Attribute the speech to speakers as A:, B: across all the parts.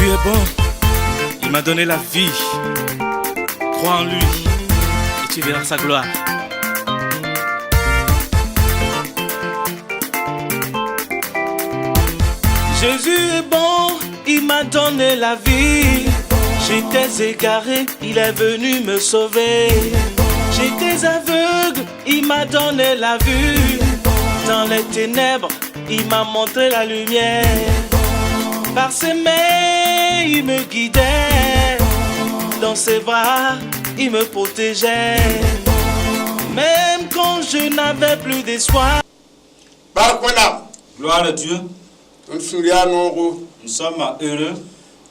A: Jésus est bon. Il m'a donné la vie. Crois en lui et tu verras sa gloire. Jésus est bon, il m'a donné la vie. J'étais égaré, il est venu me sauver. J'étais aveugle, il m'a donné la vue. Dans les ténèbres, il m'a montré la lumière. Par ses mains, il me guidait. Dans ses bras, il me protégeait. Même quand je n'avais plus d'espoir.
B: Bark Wẽnnaam.
C: Gloire à Dieu.
B: Tõnd sũur yaa noogo.
C: Nous sommes heureux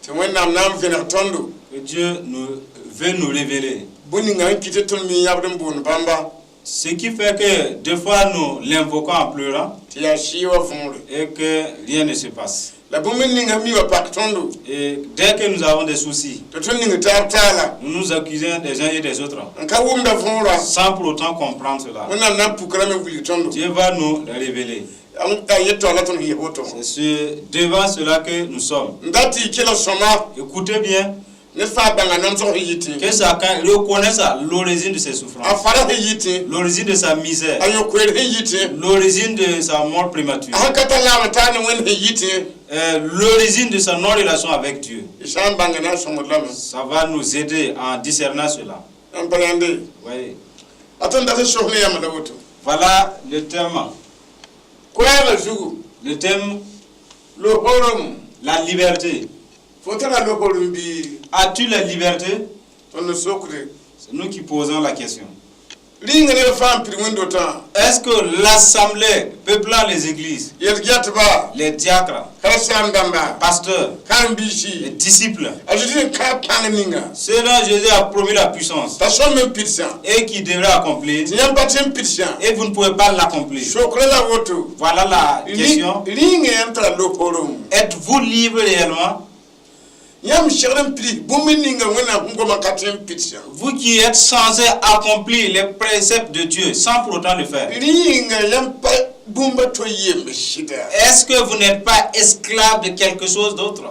B: Tɩ Wẽnnaam na n vẽneg tõndo.
C: Que Dieu nous veut nous révéler.
B: Bũmb ninga sẽn kɩt tɩ tõnd mi yãbd n boond bãmba.
C: Ce qui fait que des fois nous l'invoquons en pleurant
B: Tɩ yaa sɩɩ wa võore.
C: Et que rien ne se passe.
B: La bũmb ninga mi wa pak tõndo.
C: Et dès que nous avons des soucis,
B: Tɩ tõnd ning taab taala.
C: Nous nous accusons des uns et des autres
B: N ka wʋmda võora.
C: Sans pour autant comprendre cela.
B: Wẽnnaam na n pukrame wilg tõndo.
C: Dieu va nous le révéler.
B: A yetɔa la tõnd yɩ woto.
C: C'est devant cela que nous sommes.
B: N dat tɩ y kelg sõma.
C: Écoutez bien,
B: Ned fãa bãnga namsg sẽn yitẽ.
C: Que chacun reconnaisse l'origine de ses
B: A
C: souffrances,
B: fara sẽn yitẽ.
C: L'origine de sa misère,
B: A yõ-koeer sẽn yitẽ.
C: L'origine de sa mort prématurée,
B: A sẽn ka tar laam n taar ne Wẽnd sẽn yitẽ.
C: L'origine de sa non-relation avec Dieu.
B: Y sã n bãnga na n sõngd lame.
C: Ça va nous aider en discernant cela.
B: N pa yãnde.
C: Oui.
B: A tõnd dat n sok ne yãmb la woto.
C: Voilà le thème.
B: Koɛɛgã zugu.
C: Le thème,
B: Lohoorem.
C: La liberté.
B: Fo tara lohoorem bɩ.
C: As-tu la liberté?
B: Tõnd n sokde.
C: C'est nous qui posons la question.
B: Rĩnga neb fãa n pid wẽnd-dotã.
C: Est-ce que l'assemblée peuplant les églises,
B: Yel-gɛtba.
C: Les diacres,
B: Karen-saam dãmba.
C: Pasteurs,
B: Karen-biisi.
C: Les disciples,
B: A Zeezi n kã pãng ninga.
C: Ceux dont Jésus a promis la puissance
B: T'a sõm n pidsã.
C: Et qui devraient accomplir,
B: Tɩ yãmb pa tɩ n pidsã.
C: Et vous ne pouvez pas l'accomplir.
B: Sokre la woto.
C: Voilà la question.
B: Rĩnga yãmb tara lohoorem.
C: Êtes-vous libre réellement?
B: Yãmb segd n pid bũmb ninga Wẽnnaam sẽn goma ka tɩ n pidsã.
C: Vous qui êtes censés accomplir les préceptes de Dieu sans pour autant le faire.
B: Rĩnga yãmb pa bũmba to yemb sɩda.
C: Est-ce que vous n'êtes pas esclave de quelque chose d'autre?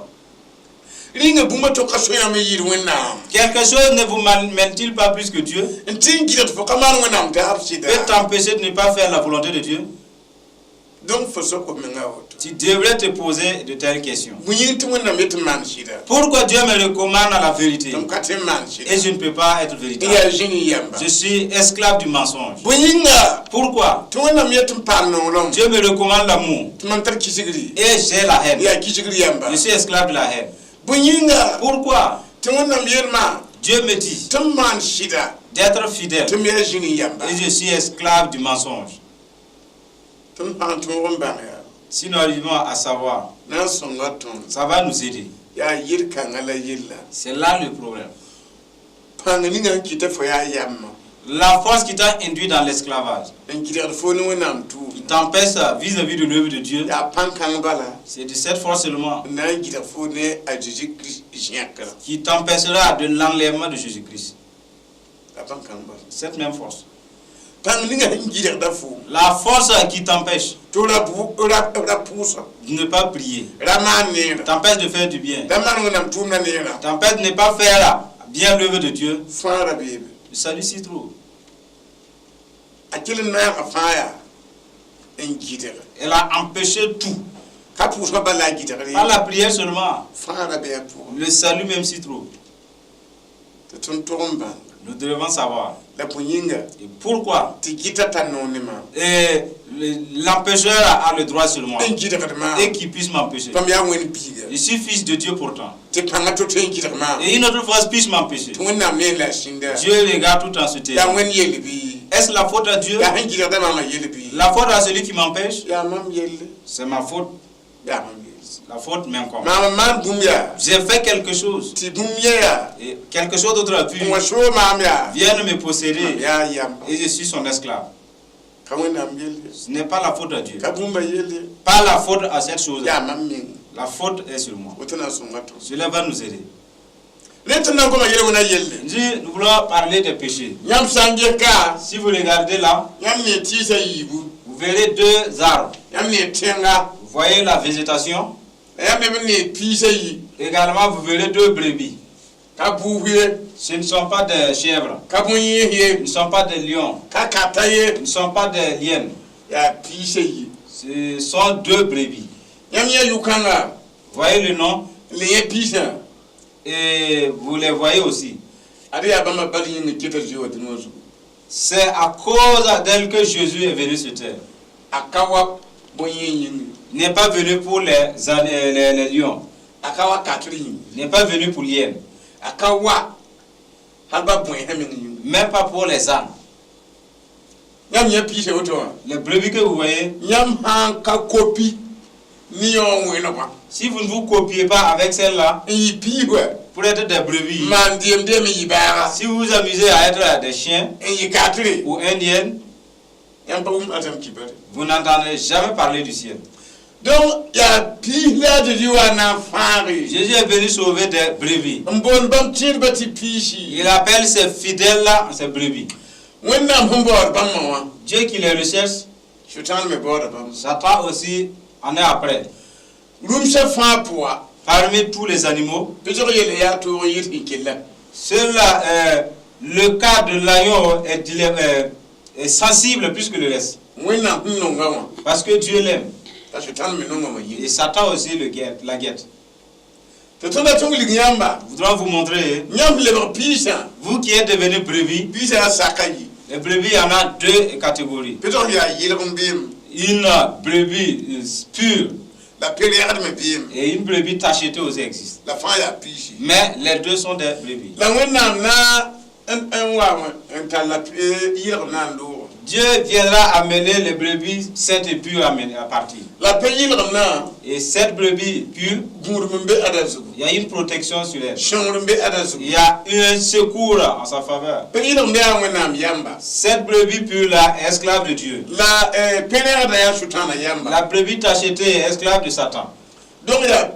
B: Rĩnga bũmba to ka so yãmb n yɩɩd Wẽnnaam.
C: Quelque chose ne vous mène-t-il pas plus que Dieu?
B: N tɩ n gɩdg tɩ fo ka maan Wẽnnaam taab sɩda.
C: Peut t'empêcher de ne pas faire la volonté de Dieu?
B: Donc fo sok f menga woto.
C: Tu devrais te poser de telles questions.
B: Bõe yĩng tɩ Wẽnnaam yet n maan sɩda.
C: Pourquoi Dieu me recommande à la vérité
B: Tɩ m ka tɩ n maan sɩda.
C: Et je ne peux pas être
B: N
C: véritable?
B: Yaa zĩng n yãmba.
C: Je suis esclave du mensonge.
B: Bõe yĩnga
C: Pourquoi
B: tɩ Wẽnnaam yet n paam nonglem.
C: Dieu me recommande l'amour
B: Tɩ mam tar kisgri.
C: Et j'ai la haine.
B: Yaa kisgr yãmba.
C: Je suis esclave de la haine.
B: Bõe yĩnga
C: Pourquoi
B: tɩ Wẽnnaam yeelmã
C: Dieu me dit
B: tɩ m maan sɩda.
C: D'être fidèle
B: Tɩ m yaa zĩng n yãmba.
C: Et je suis esclave du mensonge.
B: Tɩ m sã n tõog n bãng yaa.
C: Si nous arrivons à savoir,
B: Na n sõnga tõnd.
C: Ça va nous aider.
B: Yaa yel-kãngã la yella.
C: C'est là le problème.
B: Pãng ninga sẽn kɩta fo yaa yamma.
C: La force qui t'a induit dans l'esclavage,
B: N gɩdgd fo ne Wẽnnaam tʋʋm.
C: Qui t'empêche vis-à-vis de l'œuvre de Dieu,
B: Yaa pãn-kãng bala.
C: C'est de cette force seulement
B: N na n gɩdg fo ne a Jésus-Christ zẽkra.
C: Qui t'empêchera de l'enlèvement de Jésus-Christ.
B: Yaa pãn-kãng bala.
C: Cette même force.
B: Pãng ninga sẽn gɩdgda fo.
C: La force qui t'empêche
B: Tɩ ra pʋʋsa.
C: De ne pas prier,
B: Ra maan neera.
C: T'empêche de faire du bien,
B: Ra maan Wẽnnaam tʋʋmdã neera.
C: T'empêche de ne pas faire bien l'œuvre de Dieu,
B: Fãagra beebe.
C: Le salut s'y trouve.
B: A kell n naaga fãa yaa n gɩdg.
C: Elle a empêché tout.
B: Ka pʋʋsgã bala la a gɩdgr.
C: Pas la prière seulement,
B: Fãagra bɩ a pʋgẽ.
C: Le salut même s'y trouve.
B: Tɩ tõnd tog n bãng.
C: Nous devons savoir.
B: La bõe yĩnga.
C: Et pourquoi
B: Tɩ gɩta tar noor ne maam.
C: Et l'empêcheur a le droit sur moi
B: N gɩdgd maam.
C: Et qui puisse m'empêcher.
B: Tõnd yaa Wẽnd biiga.
C: Je suis fils de Dieu pourtant.
B: Tɩ pãngã to-to n gɩdg maam.
C: Et une autre force puisse m'empêcher.
B: Tɩ Wẽnnaam ne la sĩnda.
C: Dieu regarde tout en se taisant.
B: Yaa Wẽnd yell bɩ.
C: Est-ce la faute à Dieu?
B: Yaa sẽn gɩdgda maamã yell bɩ.
C: La faute à celui qui m'empêche?
B: Yaa mam yelle.
C: C'est ma faute.
B: Yaa mam yelle.
C: La faute m'incombe.
B: Maam n maan bũmb yaa.
C: J'ai fait quelque chose.
B: Tɩ bũmb yẽ yaa.
C: Et quelque chose d'autre a pu
B: N wa soog maam yaa.
C: Vienne me posséder.
B: Yaa yamba.
C: Et je suis son esclave.
B: Ka Wẽnnaam yelle.
C: Ce n'est pas la faute à Dieu.
B: Ka bũmba yelle.
C: Pas la faute à cette chose.
B: Yaa mam meng.
C: La faute est sur moi.
B: Woto na n sõnga tõnd.
C: Cela va nous aider.
B: Ne tõnd na n goma yel-wẽna yelle.
C: Dit, nous voulons parler des péchés.
B: Yãmb sã n ges ka.
C: Si vous regardez là,
B: Yãmb ne tɩɩsã yiibu.
C: Vous verrez deux arbres.
B: Yãmb ne tẽnga.
C: Vous voyez la végétation.
B: La yãmb leb n nee piis a yi.
C: Également, vous verrez deux brebis.
B: Ka bʋʋs ye.
C: Ce ne sont pas des chèvres,
B: Ka bõe-yẽes ye.
C: ce ne sont pas des lions,
B: Ka kata ye.
C: ce ne sont pas des hyènes.
B: Yaa piis a yi.
C: Ce sont deux brebis.
B: Yãmb yã yʋ-kãnga.
C: Voyez le nom
B: N le yẽ piisã.
C: Et vous les voyez aussi.
B: Ad yaa bãmba bal yĩng n ket a zoe wa dũni wã zugu.
C: C'est à cause d'elle que Jésus est venu sur terre.
B: A ka wa bõe-yẽes yĩnge.
C: Il n'est pas venu pour les lions.
B: A ka wa katr yĩnge.
C: Il n'est pas venu pour l'hyène.
B: A ka wa hal ba bõesã meng yĩnge.
C: Même pas pour les ânes.
B: Yãmb yã piisã woto wã.
C: Les brebis que vous voyez,
B: Yãmb sã n ka kopi ne yã wã wẽnegã
C: si vous ne vous copiez pas avec celle-là,
B: n yɩ piis wɛ
C: pour être des brebis,
B: maan deem-deem n yɩ baaga
C: si vous vous amusez à être des chiens
B: n yɩ katre
C: ou un hyène,
B: yãmb pa wʋm ãdem kibare.
C: Vous n'entendrez jamais parler du ciel.
B: Donc yaa piis la a Zeezi wa na n fãage.
C: Jésus est venu sauver des brebis.
B: N boond bãmb tẽedbã tɩ piisi.
C: Il appelle ses fidèles-là ses brebis.
B: Wẽnnaam sẽn baood bãmbã wã.
C: Dieu qui les recherche,
B: Sʋtãan me baooda bãmb.
C: Satan aussi en est après.
B: Rũmsã fãa pʋga,
C: Parmi tous les animaux,
B: pɩsg yelle yaa toog n yɩ sẽn kella.
C: Seul le cas de l'agneau est sensible plus que le reste.
B: Wẽnnaam sẽn nonga wã,
C: Parce que Dieu l'aime.
B: T'a Sʋtãan me nonga wã
C: Et
B: yɩ.
C: Satan aussi la guette.
B: Tɩ tõnd a tõng lig yãmba.
C: Nous voudrons vous montrer,
B: Yãmb lebg piisã.
C: Vous qui êtes devenus brebis,
B: Piisã yaa saka yi.
C: Les brebis, il y en a deux catégories.
B: Pɩsg yaa yɩlg n beem.
C: Une brebis pure
B: La pe-rɛgd me beem.
C: Et une brebis tachetée aussi existe.
B: La fãa yaa piisi.
C: Mais les deux sont des brebis.
B: La Wẽnnaam na n n wa n tall la yɩlg na n loog.
C: Dieu viendra amener les brebis saintes et pures à partir.
B: La pe-yɩlgem na,
C: Et cette brebis pure,
B: gũudum n be ada zugu.
C: Il y a une protection sur elle.
B: Sõngr n be ada zugu.
C: Il y a un secours en sa faveur.
B: Pe-yɩlgem yaa Wẽnnaam yamba.
C: Cette brebis pure-là est esclave de Dieu.
B: La pe-rɛgdã yaa Sʋtãanã yamba.
C: La brebis tachetée est esclave de Satan.
B: Donc yaa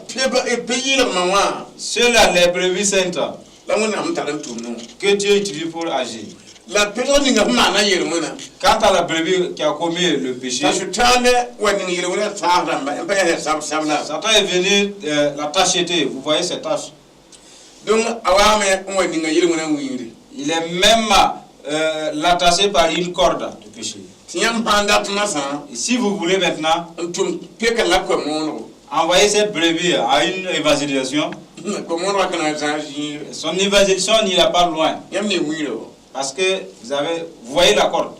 B: pe-yɩlgmã wã
C: Ceux-là, les brebis saintes,
B: la Wẽnnaam sẽn tar n tʋm wã.
C: Que Dieu utilise pour agir.
B: La pɩsg ninga sẽn maana yel-wẽna,
C: Quant à la brebis qui a commis le péché,
B: t'a Sʋtãan wa ning yel-wẽna saas rãmba n pa yaa sab-sab la.
C: Satan est venu la tacheter. Vous voyez ces taches.
B: Donc a waame n wa ninga yel-wẽna wiiri.
C: Il est même l'attaché par une corde de péché.
B: Tɩ yãmb sã n dat masã
C: Et si vous voulez maintenant
B: n tʋm peka la koa-moonego,
C: envoyer cette brebis à une évangélisation,
B: koa-moonegã ka na n zãas zĩig.
C: Son évangélisation n'ira pas loin.
B: Yãmb ne wiira wã.
C: Parce que vous voyez la corde.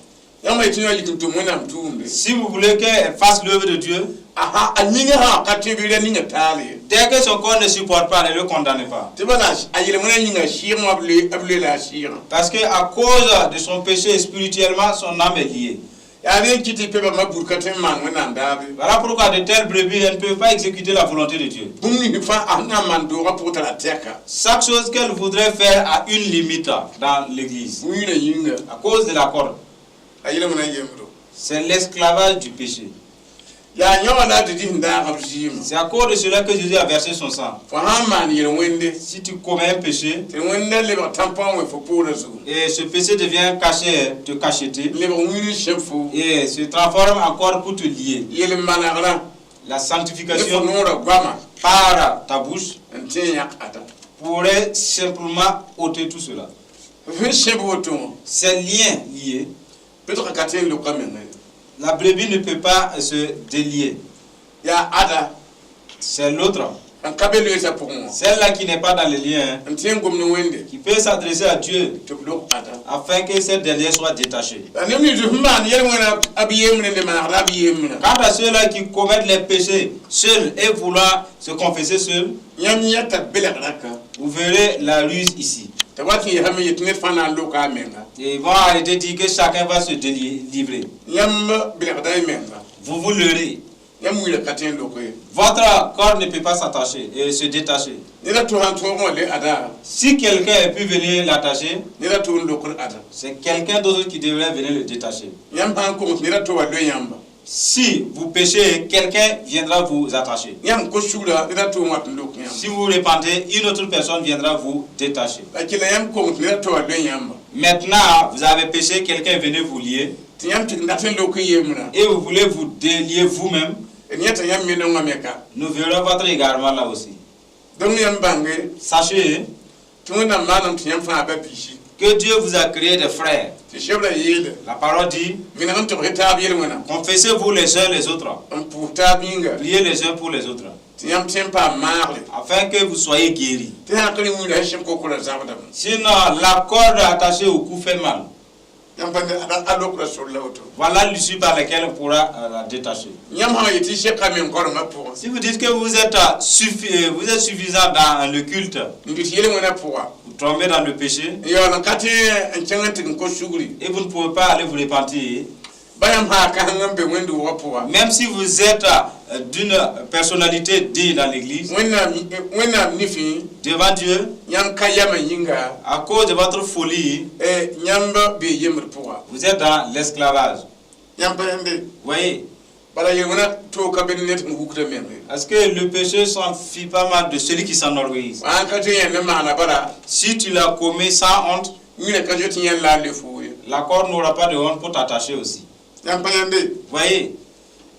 B: Yãmb yetɩ yã yik n tʋm Wẽnnaam tʋʋmde,
C: Si vous voulez qu'elle fasse l'œuvre de Dieu,
B: a a ninga sã ka tẽ bɩ ra ninga taal ye.
C: Dès que son corps ne supporte pas, ne le condamnez pas.
B: Tɩ bala a yel-wẽna yĩnga sɩɩgẽ wã b loe la a sɩɩgã.
C: Parce que à cause de son péché, spirituellement, son âme est liée.
B: Yaa rẽ n kɩt tɩ pebã buud ka tõe n maan Wẽnnaam daab ye.
C: Voilà pourquoi de telles brebis, elles ne peuvent pas exécuter la volonté de Dieu.
B: Bũmb nins fãa a sẽn na n maan doogã pʋg tara tɛka.
C: Chaque chose qu'elle voudrait faire a une limite dans l'église.
B: Wiirã yĩnga,
C: À cause de la corde.
B: A yel-wẽna yembdo.
C: C'est l'esclavage du péché.
B: Yaa yõ wã la a Zezi sẽn daag b zɩɩmã.
C: C'est à cause de cela que Jésus a versé son sang.
B: Fo sã n maan yel-wẽnde,
C: Si tu commets un péché,
B: tɩ wẽnda lebg tãmpã wẽ fo poorã zugu,
C: et ce péché devient caché, te cacheter,
B: lebg wiir sẽb fo,
C: et se transforme encore pour te lier.
B: Yel-manegrã
C: La
B: ne fo
C: sanctification
B: noorã goama
C: par ta bouche
B: n tẽ n yãk ada.
C: Pourrait simplement ôter tout cela.
B: F sẽb woto wã,
C: Ces liens liés,
B: pɩsg ka tõe n loka menga ye.
C: La brebis ne peut pas se délier.
B: Yaa ada
C: C'est l'autre,
B: n ka be loeesã pʋgẽ wã,
C: celle-là qui n'est pas dans les liens,
B: n tõe n gom ne Wẽnde
C: qui peut s'adresser à Dieu
B: tɩ b log ada.
C: Afin que cette dernière soit détachée.
B: La neb nins sẽn maan yel-wẽna b yembre n manegda b yembrã,
C: Quant à ceux-là qui commettent les péchés seuls et vouloir se confesser seuls,
B: yãmb yãta belgra ka
C: vous verrez la ruse ici.
B: T'a wat n yeesame yetɩ ned fãa na n loka a menga.
C: Et ils vont arrêter de dire que chacun va se délivrer.
B: Yãmb belgda y menga.
C: Vous vous leurrez.
B: Yãmb wiirã ka tõe n lok ye.
C: Votre corps ne peut pas s'attacher et se détacher.
B: Ned a to sãn tõog wã le ada,
C: Si quelqu'un a pu venir l'attacher,
B: ned a to n lokd ada.
C: C'est quelqu'un d'autre qui devrait venir le détacher.
B: Yãmb sã n kogs ned a to wa loe yãmba,
C: Si vous péchez, quelqu'un viendra vous attacher.
B: Yãmb kos sugra ned a to n wat n lok yãmba.
C: Si vous repentez, une autre personne viendra vous détacher.
B: La kɩla yãmb kogs ned a to wa loe yãmba,
C: Maintenant, vous avez péché, quelqu'un est venu vous lier
B: tɩ yãmb tɩ n dat n lok n yembrã,
C: et vous voulez vous délier vous-même.
B: D yẽta yãmb me nongã me ka.
C: Nous verrons votre égarement là aussi.
B: Donc yãmb bãnge
C: Sachez
B: tɩ Wẽnnaam maanam tɩ yãmb fãa ba-biisi.
C: Que Dieu vous a créé des frères.
B: Tɩ sebrã yeele
C: La parole dit,
B: meneg n togs taab yel-wẽna
C: confessez-vous les uns les autres.
B: N pʋʋs taab yĩnga
C: Priez les uns pour les autres.
B: Tɩ yãmb tõe n paam maagre
C: Afin que vous soyez guéris.
B: Tɩ sã n ka rẽ wĩnda sẽn sẽb kokora zabdame.
C: Sinon, la corde attachée au cou fait mal.
B: Yãmb pa a lokra sor la woto.
C: Voilà l'issue par laquelle on pourra la détacher.
B: Yãmb sã n yetɩ seka meng korengã pʋgẽ
C: Si vous dites que vous êtes suffisant dans le culte,
B: n dɩt yel-wẽnã pʋga
C: vous tombez dans le péché
B: n yaool n ka tẽ n kẽng n tɩg n kos sugri
C: et vous ne pouvez pas aller vous repentir.
B: Ba yãmb sã kãseng n be wẽnd-wʋgã pʋga
C: Même si vous êtes d'une personnalité digne dans l'église,
B: Wẽnnaam Wẽnnaam nifẽ
C: devant Dieu,
B: yãmb ka yamã yĩnga
C: à cause de votre folie,
B: eh, yãmb bee yembd pʋga.
C: Vous êtes dans l'esclavage.
B: Yãmb pa yãmbe
C: Voyez,
B: bala yel-wẽnã toog ka be ne ned sẽn wukda menge.
C: Parce que le péché s'en fie pas mal de celui qui s'enorgueillit.
B: Sã n ka tɩ yẽnd n maana bala
C: Si tu l'as commis sans honte,
B: wĩnã ka zoet tɩ yẽnd la a le foo ye.
C: La corde n'aura pas de honte pour t'attacher aussi.
B: Yãmb pa yãmbe
C: Voyez,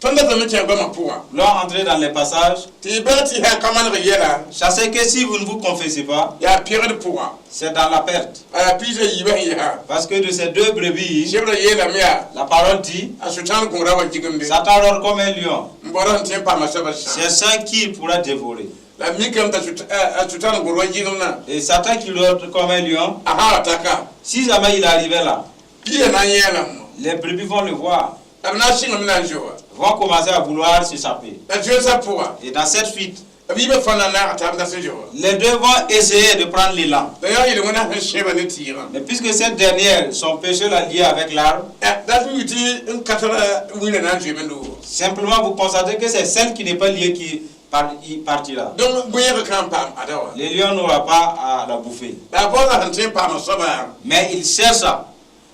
B: tõnd datame kẽ goamã pʋgã
C: l'on entrer dans les passages.
B: Tɩ y bala tɩ sã n ka maneg yɛla
C: Sachez que si vous ne vous confessez pas,
B: yaa pegd pʋgã
C: c'est dans la perte.
B: A yaa piisã yiibã sẽn yesa
C: Parce que de ces deux brebis,
B: sebrã yeelame yaa
C: la parole dit,
B: a sʋtãan gõora wa gɩgemde
C: Satan rôde comme un lion.
B: N baoora sẽn tõe n paama soabã sã
C: C'est ça qui pourra dévorer.
B: La mikame t'a a sʋtãan gõor wa gɩgemdã
C: Et Satan qui rôde comme un lion,
B: a sã wa taka
C: si jamais il arrivait là,
B: piisã na n yẽelame
C: les brebis vont le voir,
B: La b na n sɩngame na n zoa
C: vont commencer à vouloir s'échapper.
B: La zoeesã pʋga
C: Et dans cette fuite,
B: b yiibã fãa na n naaga taab n dat sẽn zoa
C: les deux vont essayer de prendre l'élan.
B: La yaa yel-wẽnã sẽn sẽba ne tɩɩgã.
C: Mais puisque cette dernière, son péché l'a lié avec l'arbre,
B: Dat n tɩ n ka tara wĩnã na n zoe wẽnd-wʋgo
C: simplement vous constatez que c'est celle qui n'est pas liée qui y partira.
B: Donc bõe kã n paam ada wa
C: Le lion n'aura pas à la bouffer.
B: La a baooda sẽn tõe n paam soabã
C: Mais il cherche
B: a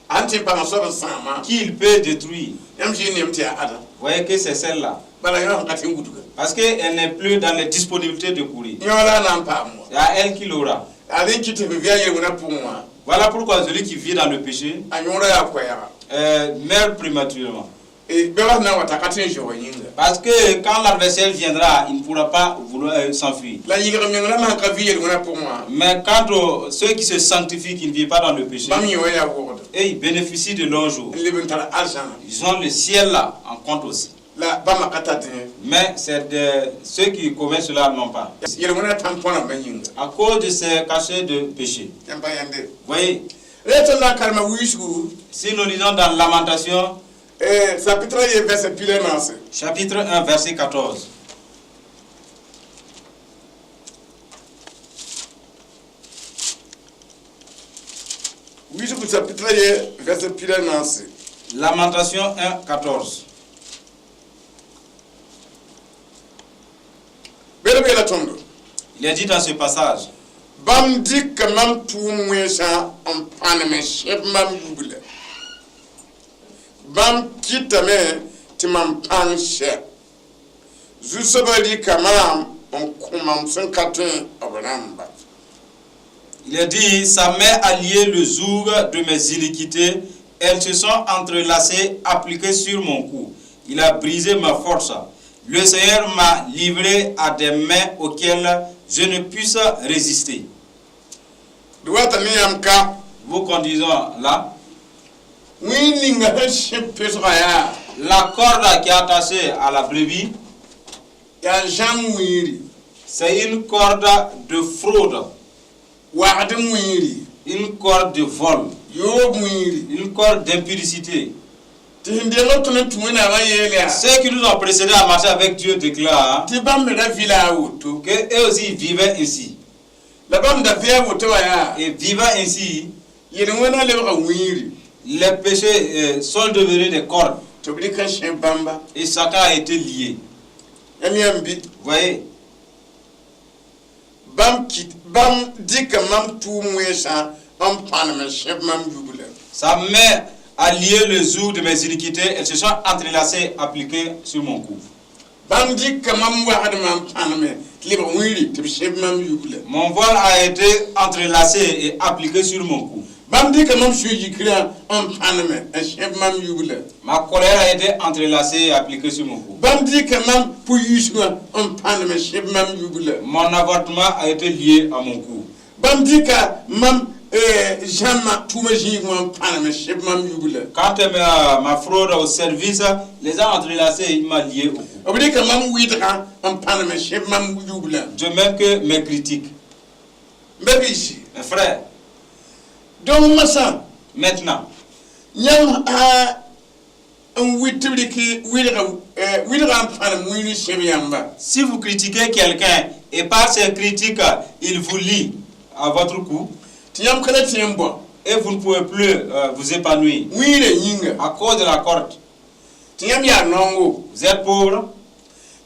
B: sẽn tõe n paam soab n sãama
C: qui il peut détruire.
B: Yãmb zɩ nem tɩ yaa ada
C: Vous voyez que c'est celle-là.
B: Bala yõ sẽn ka tɩ n wudga
C: Parce qu'elle n'est plus dans les disponibilités de courir.
B: Yõ la a na n paam wa
C: C'est à elle qu'il aura.
B: A rẽ kɩ tɩ f vɩa yel-wẽnã pʋgẽ wã
C: Voilà pourquoi celui qui vit dans le péché
B: a yõorã yaa koɛɛga
C: meurt prématurément.
B: Bɛba sẽn na n wa t'a ka tõe n zoa yĩnga
C: Parce que quand l'adversaire viendra, il ne pourra pas vouloir s'enfuir.
B: La yɩlg meng rãmb sẽn ka vɩ yel-wẽnã pʋgẽ wã
C: Mais quant aux ceux qui se sanctifient, qui ne vivent pas dans le péché,
B: bãmb yẽ wã yaa wʋgd
C: et ils bénéficient de longs jours.
B: N leb n tar arzãna
C: Ils ont le ciel là en compte aussi.
B: La bãmba ka tar dẽ
C: Mais c'est ceux qui commettent cela n'ont pas.
B: Yel-wẽnã tãn põrambã yĩnga
C: À cause de ces cachets de péché.
B: Yãmb pa yãnde
C: Voyez,
B: rẽ tõnd na n karema wilsgu
C: si nous lisons dans Lamentation,
B: chapitre ye verset pila naase
C: chapitre 1, verset 14.
B: Wilsgu chapitre ye verset pila naase
C: Lamentation 1, 14.
B: Bel b yeela tõndo
C: Il est dit dans ce passage,
B: bãmb dɩka mam tʋʋm wẽnsã n pãnem sẽb mam yubla bãmb kɩtame tɩ mam pãng sɛ zu-soabã rɩka maam n kõ mam sẽn ka tõe b rãmba
C: il est dit, sa main a lié le joug de mes iniquités, elles se sont entrelacées, appliquées sur mon cou. Il a brisé ma force. Le Seigneur m'a livré à des mains auxquelles je ne puisse résister.
B: D wata ne yãmb ka
C: Vous conduisons là.
B: Wĩig ninga sẽn sẽb pesgã yaa
C: La corde qui est attachée à la brebis,
B: yaa zãm wĩiri
C: c'est une corde de fraude,
B: wagd wĩiri
C: une corde de vol,
B: yoob wĩiri
C: une corde d'impudicité.
B: Tɩ sẽn deng b tõnd n tũ Wẽnnaamã yeel yaa
C: Ceux qui nous ont précédés à marcher avec Dieu déclarent
B: tɩ bãmb me ra vɩla a woto
C: que eux aussi vivaient ainsi.
B: La bãmb da vɩ a woto wã yaa
C: Et vivant ainsi,
B: yel-wẽnã lebga wĩiri
C: les péchés sont devenus des cordes
B: Tɩ b rɩk n sẽb bãmba
C: et chacun a été lié.
B: Yãmb yãmb bɩ
C: Voyez,
B: bãmb kɩt bãmb dɩka mam tʋʋm wẽnsã n pãnem n sẽb mam yubla
C: sa main a lié le joug de mes iniquités, elles se sont entrelacées, appliquées sur mon cou.
B: Bãmb dɩka mam wagdmã n pãneme tɩ lebg wĩiri tɩ b sẽb mam yubla
C: Mon vol a été entrelacé et appliqué sur mon cou.
B: Bãmb dɩka mam sũ-yikrã n pãneme n sẽb mam yugla.
C: Ma colère a été entrelacée et appliquée sur mon cou.
B: Bãmb dɩka mam pʋ-yiisgã n pãnem n sẽb mam yugla.
C: Mon avortement a été lié à mon cou.
B: Bãmb dɩka mam zãmma tʋʋma zĩigẽ wã n pãnem n sẽb mam yugla.
C: Quand ma fraude au service les a entrelacés, il m'a lié au cou.
B: B dɩka mam wɩdgã n pãnem n sẽb mam yugla.
C: De même que mes critiques.
B: M ba-biisi,
C: Mes frères,
B: donc masã,
C: maintenant,
B: yãmb sã n wɩt tɩ b rɩk wɩdga wɩdgã n pãnem wĩir n sẽb yãmba,
C: si vous critiquez quelqu'un et par ces critiques, il vous lie à votre cou
B: tɩ yãmb ka la tẽ n bao
C: et vous ne pouvez plus vous épanouir
B: wĩirã yĩnga,
C: à cause de la corde.
B: Tɩ yãmb yaa naongo,
C: Vous êtes pauvre,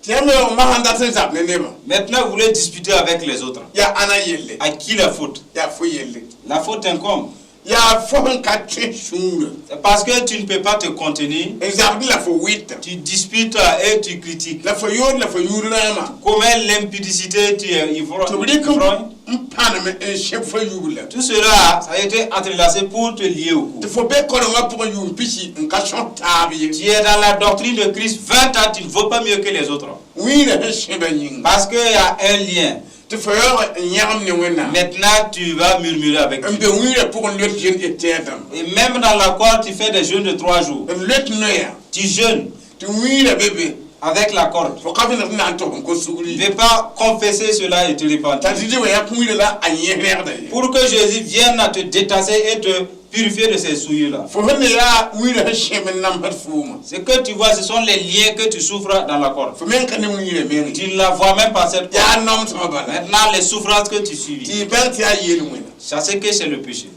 B: tɩ yãmb yaoog masã n dat n zab ne nebã,
C: maintenant vous voulez disputer avec les autres.
B: Yaa ãna yelle?
C: À qui la faute?
B: Yaa fo yelle.
C: La faute incombe.
B: Yaa fo sẽn ka tõe sũurã.
C: C'est parce que tu ne peux pas te contenir,
B: N zabd la fo wɩta.
C: Tu disputes et tu critiques.
B: La fo yood la fo yũud rãamã.
C: Commets l'impudicité, tu es ivrogne.
B: Tɩ b rɩk
C: Ivrogne.
B: n pãnem n sẽb fo yugla.
C: Tout cela, ça a été entrelacé pour te lier au cou.
B: Tɩ fo be korengã pʋgẽ yʋʋm pisi n ka sõs taab ye.
C: Tu es dans la doctrine de Christ 20 ans, tu ne vaux pas mieux que les autres.
B: Wĩirã sẽn sẽbã yĩnga.
C: Parce qu'il y a un lien.
B: Tɩ fo yaoog n yãgem ne Wẽnnaam.
C: Maintenant, tu vas murmurer avec
B: N
C: Dieu.
B: be wĩirã pʋgẽ loet yel tɛɛdãmba.
C: Et même dans la corde, tu fais des jeûnes de 3 jours.
B: N loet noya.
C: Tu jeûnes
B: Tɩ wĩirã be be.
C: Avec la corde.
B: Fo ka vẽneg tɩ na n tog n kos
C: Tu
B: sugri.
C: ne veux pas confesser cela et te repentir.
B: T'a Zezi wa yã wĩirã la a yẽ rẽgda ye.
C: Pour que Jésus vienne te détasser et te purifier de ces souillures-là.
B: Fo sẽn ne yaa wĩirã sẽn sẽb n namsd fooma.
C: Ce que tu vois, ce sont les liens que tu souffres dans la corde.
B: Fo meng ka ne wĩirã meng.
C: Tu ne la vois même pas, cette corde.
B: Yaa namsgã bala.
C: Maintenant, les souffrances que tu subis,
B: Tɩ y bãng tɩ yaa yel-wẽna.
C: Sachez que c'est le péché.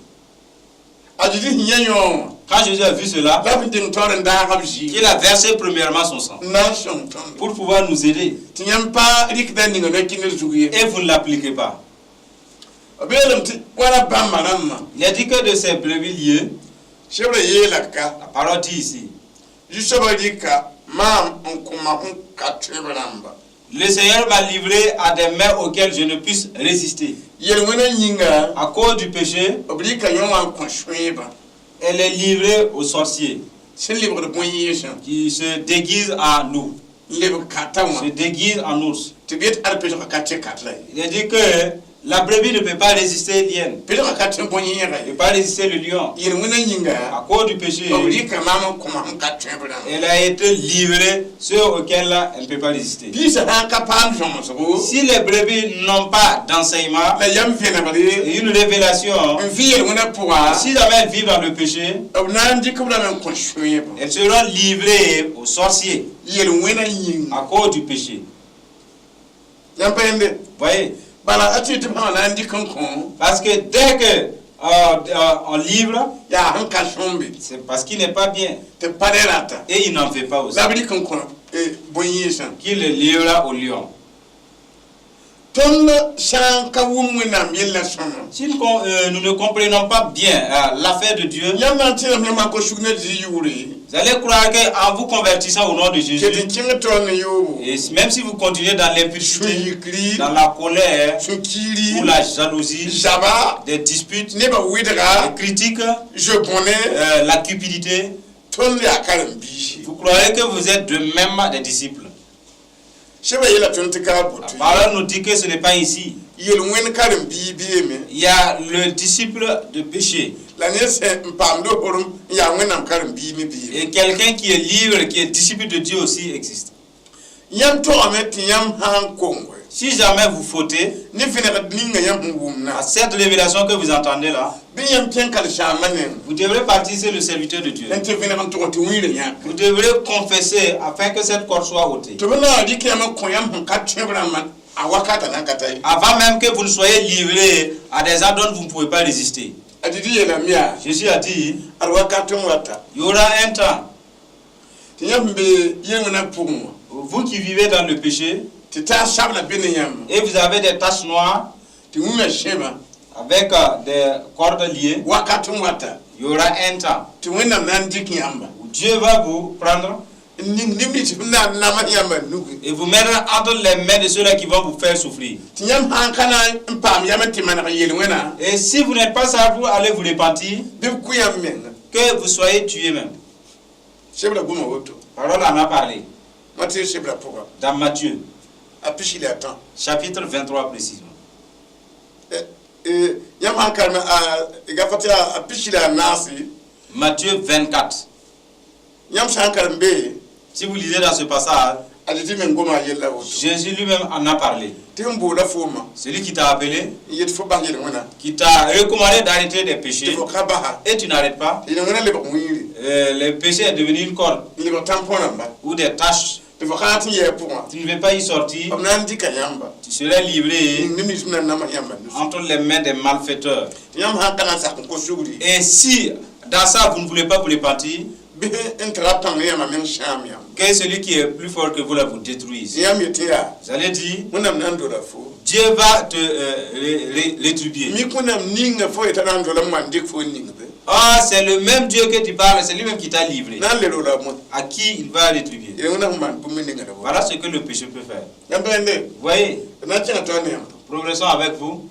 B: A Zezi sẽn yã yõ wã,
C: Quand Jésus a vu cela,
B: la b deng taoor n daag b zɩɩm.
C: Il a versé premièrement son sang
B: N na n sõng tõndo.
C: Pour pouvoir nous aider.
B: Tɩ yãmb pa rɩkda ninga no-kɩnder zug ye.
C: Et vous ne l'appliquez pas.
B: B yeelame tɩ wala bãmba rãmbã.
C: Il a dit que de ces brebis liées,
B: Sebrã yeela ka.
C: La parole dit ici,
B: Zu-soabã rɩka maam n kõ ma sẽn ka tõe b rãmba.
C: Le Seigneur m'a livré à des mains auxquelles je ne puisse résister.
B: Yel-wẽnã yĩnga,
C: À cause du péché,
B: b rɩka yõ wã n kõ sõeebã.
C: Elle est livrée aux sorciers
B: Sẽn lebgd bõe-yẽesã.
C: Qui se déguisent en loup,
B: N lebg kata wã.
C: Se déguisent en ours.
B: Tɩ b yet ad pesgã ka tẽ kat la ye.
C: Il a dit que la brebis ne peut pas résister l'hyène,
B: Pesgã ka tẽ bõe-yẽega
C: ne
B: ye.
C: peut pas résister le lion.
B: Yel-wẽnã yĩnga,
C: À cause du péché,
B: b rɩka maam n kõ ma sẽn ka tõe b rãmba.
C: Elle a été livrée ceux auxquels elle ne peut pas résister.
B: Piisã sã n ka paam sõmsgo,
C: Si les brebis n'ont pas d'enseignement
B: la yam vẽnegre
C: et une révélation,
B: n vɩ yel-wẽnã pʋga,
C: si jamais elles vivent dans le péché,
B: b na n dɩk b rame n kõ sõeebã.
C: Elles seront livrées aux sorciers
B: Yel-wẽnã yĩnga.
C: À cause du péché.
B: Yãmb pa yẽnde.
C: Voyez?
B: Bala a tɩ tɩ b sã na n dɩk n kõ,
C: Parce que dès que on livre,
B: yaa sẽn ka sõmbe.
C: C'est parce qu'il n'est pas bien.
B: Tɩ pa ne rata.
C: Et il n'en fait pas aussi.
B: La b rɩk n kõ bõe-yẽesã.
C: Qu'il le livrera au lion.
B: Tõnd sã n ka wʋm Wẽnnaam yellã sõma,
C: Si nous ne comprenons pas bien l'affaire de Dieu,
B: yãmb na n tẽedame yãmb n kos sug ne Zezi yʋʋre,
C: vous allez croire qu'en vous convertissant au nom de
B: tɩ
C: Jésus,
B: tɩ kẽng taoor ne yoobo,
C: et même si vous continuez dans l'impudicité,
B: sũ-yikri,
C: dans la colère
B: sũ-kiiri,
C: ou la jalousie,
B: zaba,
C: des disputes,
B: nebã wɩdga,
C: des critiques,
B: zo-bõne,
C: la cupidité,
B: tõnd yaa karen-biisi.
C: Vous croyez que vous êtes de même des disciples.
B: Sẽbã yeela tõnd tɩ ka
C: La
B: boto.
C: parole nous dit que ce n'est pas ici.
B: Yel-wẽnd karen-biig beeme.
C: Il y a le disciple de péché
B: La ned sẽn n paamd horem n yaa Wẽnnaam karen-biig me beeme.
C: Et quelqu'un qui est libre, qui est disciple de Dieu aussi existe.
B: Yãmb togame tɩ yãmb sã n konge,
C: Si jamais vous fautez,
B: ne vẽnegd ninga yãmb sẽn wʋmna,
C: à cette révélation que vous entendez là,
B: bɩ yãmb kẽn karen-saambã neng
C: vous devrez partir sur le serviteur de Dieu.
B: n tɩ vẽneg n tog tɩ wĩirã yãk.
C: Vous devrez confesser afin que cette corde soit ôtée.
B: Tɩ b na n rɩk yãmb n kõ yãmb sẽn ka tõe b rãmbã a wakata na n ka ta ye.
C: Avant même que vous ne soyez livré à des gens dont vous ne pouvez pas résister.
B: A Zezi yeelame yaa,
C: Jésus a dit,
B: ad wakat n wata
C: il y aura un temps,
B: tɩ yãmb sẽn be yel-wẽnã pʋgẽ wã,
C: vous qui vivez dans le péché,
B: tɩ taas sabla be ne yãmb,
C: et vous avez des taches noires
B: tɩ wĩmã sẽba,
C: avec des cordes liées,
B: wakat n wata
C: il y aura un temps
B: tɩ Wẽnnaam na n dɩk yãmba
C: où Dieu va vous prendre.
B: N ning neb nins f na n namas yãmbã nugi.
C: Et vous mettre entre les mains de ceux-là qui vont vous faire souffrir.
B: Tɩ yãmb sã n ka na n paam yam n tɩ maneg yel-wẽna,
C: Et si vous n'êtes pas sage pour aller vous repentir,
B: bɩ b kʋ yãmb menga.
C: Que vous soyez tués même.
B: Sebra goma woto.
C: Parole en a parlé
B: Matthieu sebra pʋga.
C: Dans Matthieu,
B: A pisi la a tã.
C: Chapitre 23 précisément.
B: Yãmb sã n karem a gafa tɩ a pisi la a naase.
C: Matthieu 24.
B: Yãmb sã n karem be,
C: Si vous lisez dans ce passage,
B: a Zezi meng goma a yella woto.
C: Jésus lui-même en a parlé.
B: Tɩ sẽn boola fooma
C: Celui qui t'a appelé,
B: n yet fo bas yel-wẽna,
C: qui t'a recommandé d'arrêter des
B: tɩ
C: péchés,
B: fo ka basa,
C: et tu n'arrêtes pas,
B: tɩ yel-wẽna lebg wĩiri,
C: le péché est devenu une corde
B: n lebg tãmpõ rãmba,
C: ou des taches.
B: Tɩ fo ka tɩ n yɛɛ pʋgã,
C: Tu ne veux pas y sortir,
B: b na n dɩka yãmba
C: tu serais livré
B: ning neb nins m na n namas yãmba nus.
C: Entre les mains des malfaiteurs.
B: Tɩ yãmb sã n ka na n sak n kos sugri,
C: Et si dans ça vous ne voulez pas vous repentir,
B: bɩ n tara pãng yãmba meng sãam yãmb.
C: Que celui qui est plus fort que vous là vous détruise.
B: Tɩ yãmb yetɩ yaa,
C: Vous allez dire,
B: Wẽnnaam na n dola fo.
C: Dieu va te rétribuer.
B: Mik Wẽnnaam ninga fo yeta na n dola n maan dɩk fo n ning be.
C: Ah, c'est le même Dieu que tu parles, c'est lui-même qui t'a livré.
B: Na n le rola mo.
C: À qui il va rétribuer.
B: Yel-wẽna sẽn maan bũmb ninga la woto.
C: Voilà ce que le péché peut faire.
B: Yãmb bẽende.
C: Vous voyez,
B: D na n kẽnga taoor ne yãmb.
C: Progressons avec vous.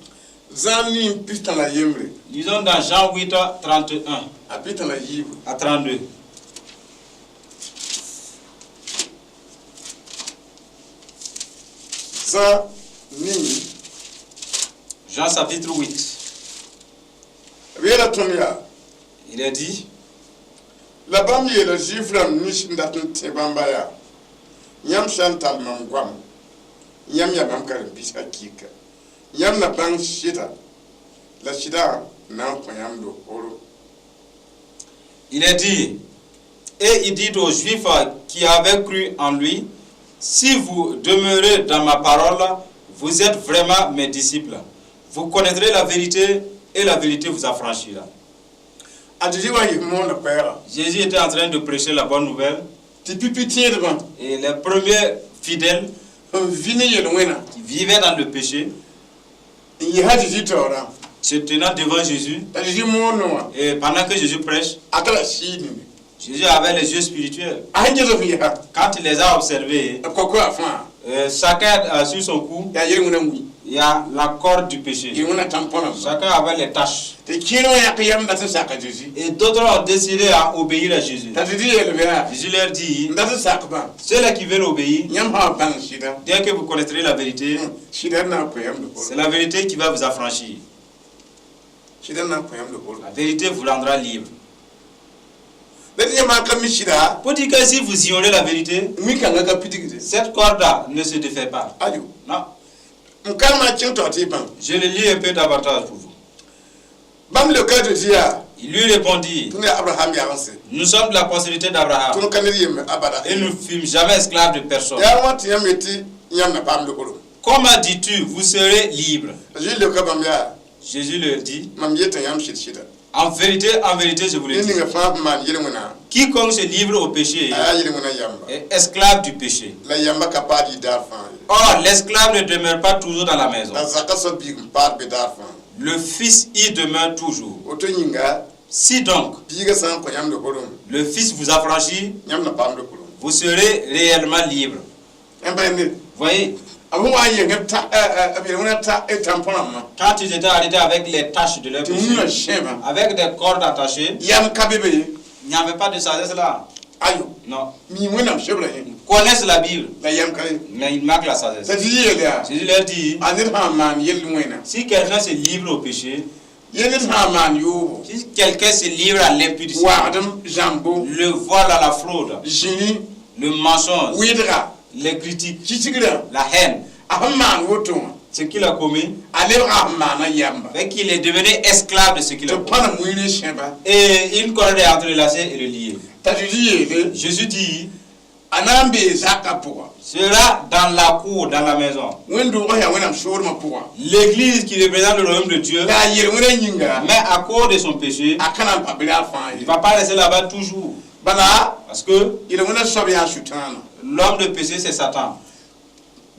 B: Zãam nin pistã la yembre.
C: Lisons dans Jean 8, 31
B: A pistã la yiibu.
C: À 32.
B: Zã nin.
C: Jean chapitre 8.
B: B yeela tõnd yaa,
C: Il est dit,
B: la bãmb yeela Zuif rãmb nins n dat n tẽ bãmba yaa: yãmb sã n tall mam goam, yãmb yaa mam karen-biis hakɩɩka, yãmb na bãng sɩda, la sɩda na n kõ yãmb lohoro.
C: Il est dit, et il dit aux Juifs qui avaient cru en lui, si vous demeurez dans ma parole, vous êtes vraiment mes disciples. Vous connaîtrez la vérité et la vérité vous affranchira.
B: A Zezi wa n yɩ moonda koɛɛga,
C: Jésus était en train de prêcher la bonne nouvelle
B: tɩ pipi tẽedbã
C: et les premiers fidèles
B: n vɩ ne yel-wẽna
C: qui vivaient dans le péché,
B: n yɩsa Zezi taoorã,
C: se tenant devant Jésus,
B: t'a Zezi moonẽ wã,
C: et pendant que Jésus prêche,
B: a tara sɩɩd nini.
C: Jésus avait les yeux spirituels.
B: A sẽn ges f yɛsa,
C: Quand il les a observés,
B: b kɔ-koɛɛg fãa,
C: chacun sur son cou,
B: yaa yel-wẽna wĩ.
C: Il y a la corde du péché.
B: Yel-wẽna tãmpõ rãmba.
C: Chacun avait les taches.
B: Tɩ kẽer wã yãk yam dat n saka Zezi.
C: Et d'autres ont décidé à obéir à Jésus.
B: T'a Zezi yeel yaa,
C: Jésus leur dit,
B: n dat n sakbã,
C: ceux-là qui veulent obéir,
B: yãmb sã n bãng sɩda,
C: dès que vous connaîtrez la vérité,
B: sɩda n na n kõ yãmb lohoro.
C: C'est la vérité qui va vous affranchir.
B: Sɩda n na n kõ yãmb lohoro.
C: La vérité vous rendra libre.
B: La tɩ yãmb sã n ka mi sɩda,
C: Pour dire que si vous ignorez la vérité,
B: wĩ-kãngã ka pidigde.
C: Cette corde-là ne se défait pas.
B: Ayo.
C: Non.
B: N karema kẽng taoor tɩ y bãng.
C: Je le lis un peu davantage pour vous.
B: Bãmb leoka a Zezi yaa,
C: Il lui répondit,
B: tõnd yaa Abraham yagense,
C: nous sommes de la postérité d'Abraham
B: tõnd ka ned yembre abada.
C: Et nous ne fûmes jamais esclaves de personne.
B: Yaa wã tɩ yãmb yetɩ yãmb na paam lohorem?
C: Comment dis-tu, vous serez libres?
B: A Zezi leoka bãmb yaa,
C: Jésus le dit,
B: mam yeta yãmb sɩd-sɩda,
C: en vérité, je vous le
B: ned
C: dis,
B: ninga fãa sẽn maan yel-wẽna,
C: quiconque se livre au péché
B: a yaa yel-wẽna yamba,
C: est esclave du péché.
B: La yamba ka paad yɩ daar fãa ye.
C: Or, l'esclave ne demeure pas toujours dans la maison.
B: La zaka soab biig n paad be daar fãa.
C: Le fils y demeure toujours.
B: Woto yĩnga,
C: Si donc
B: biigã sã n kõ yãmb lohorem,
C: le fils vous affranchit,
B: yãmb na paam lohorom.
C: Vous serez réellement libre.
B: Yãmb pa yẽnde.
C: Voyez,
B: b sẽn wa n yeng b ta b yel-wẽna ta d tãmpõ rãmbã,
C: quand ils étaient arrêtés avec les taches de leur
B: tɩ wĩmã
C: péché,
B: sẽeba,
C: avec des cordes attachées,
B: yam ka be be ye.
C: Il n'y avait pas de sagesse là.
B: Ayo.
C: Non.
B: Mi Wẽnnaam sebra yẽ,
C: Ils connaissent la Bible,
B: la yam ka ye.
C: Mais il manque la sagesse.
B: T'a Zezi yeel yaa,
C: Jésus leur dit,
B: a ned sã n maan yel-wẽna,
C: si quelqu'un se livre au péché,
B: yẽ ned sã n maan yoobo,
C: si quelqu'un se livre à l'impudicité,
B: waagdem, zãmbo,
C: le vol à la fraude,
B: zĩni,
C: le mensonge,
B: wɩdga,
C: les critiques,
B: kisigrã,
C: la haine,
B: a sẽn maan woto wã,
C: ce qu'il a commis,
B: a lebga sẽn maana yamba,
C: fait qu'il est devenu esclave de ce qu'il a
B: tɩ
C: commis.
B: pãna wĩir n sẽba.
C: Et une corde est entrelacée et le liée.
B: T'a Zezi yeele,
C: Jésus dit,
B: a na n bee zakã pʋga,
C: sera dans la cour, dans la maison.
B: Wẽn-doogã yaa Wẽnnaam soolmã pʋga.
C: L'église qui représente le royaume de Dieu,
B: La a yel-wẽnã yĩnga,
C: mais à cause de son péché,
B: a ka na n pa be daar fãa
C: il ne
B: ye.
C: va pas rester là-bas toujours.
B: Bala,
C: Parce que
B: yel-wẽnã soab yaa Sʋtãana.
C: L'homme de péché, c'est Satan.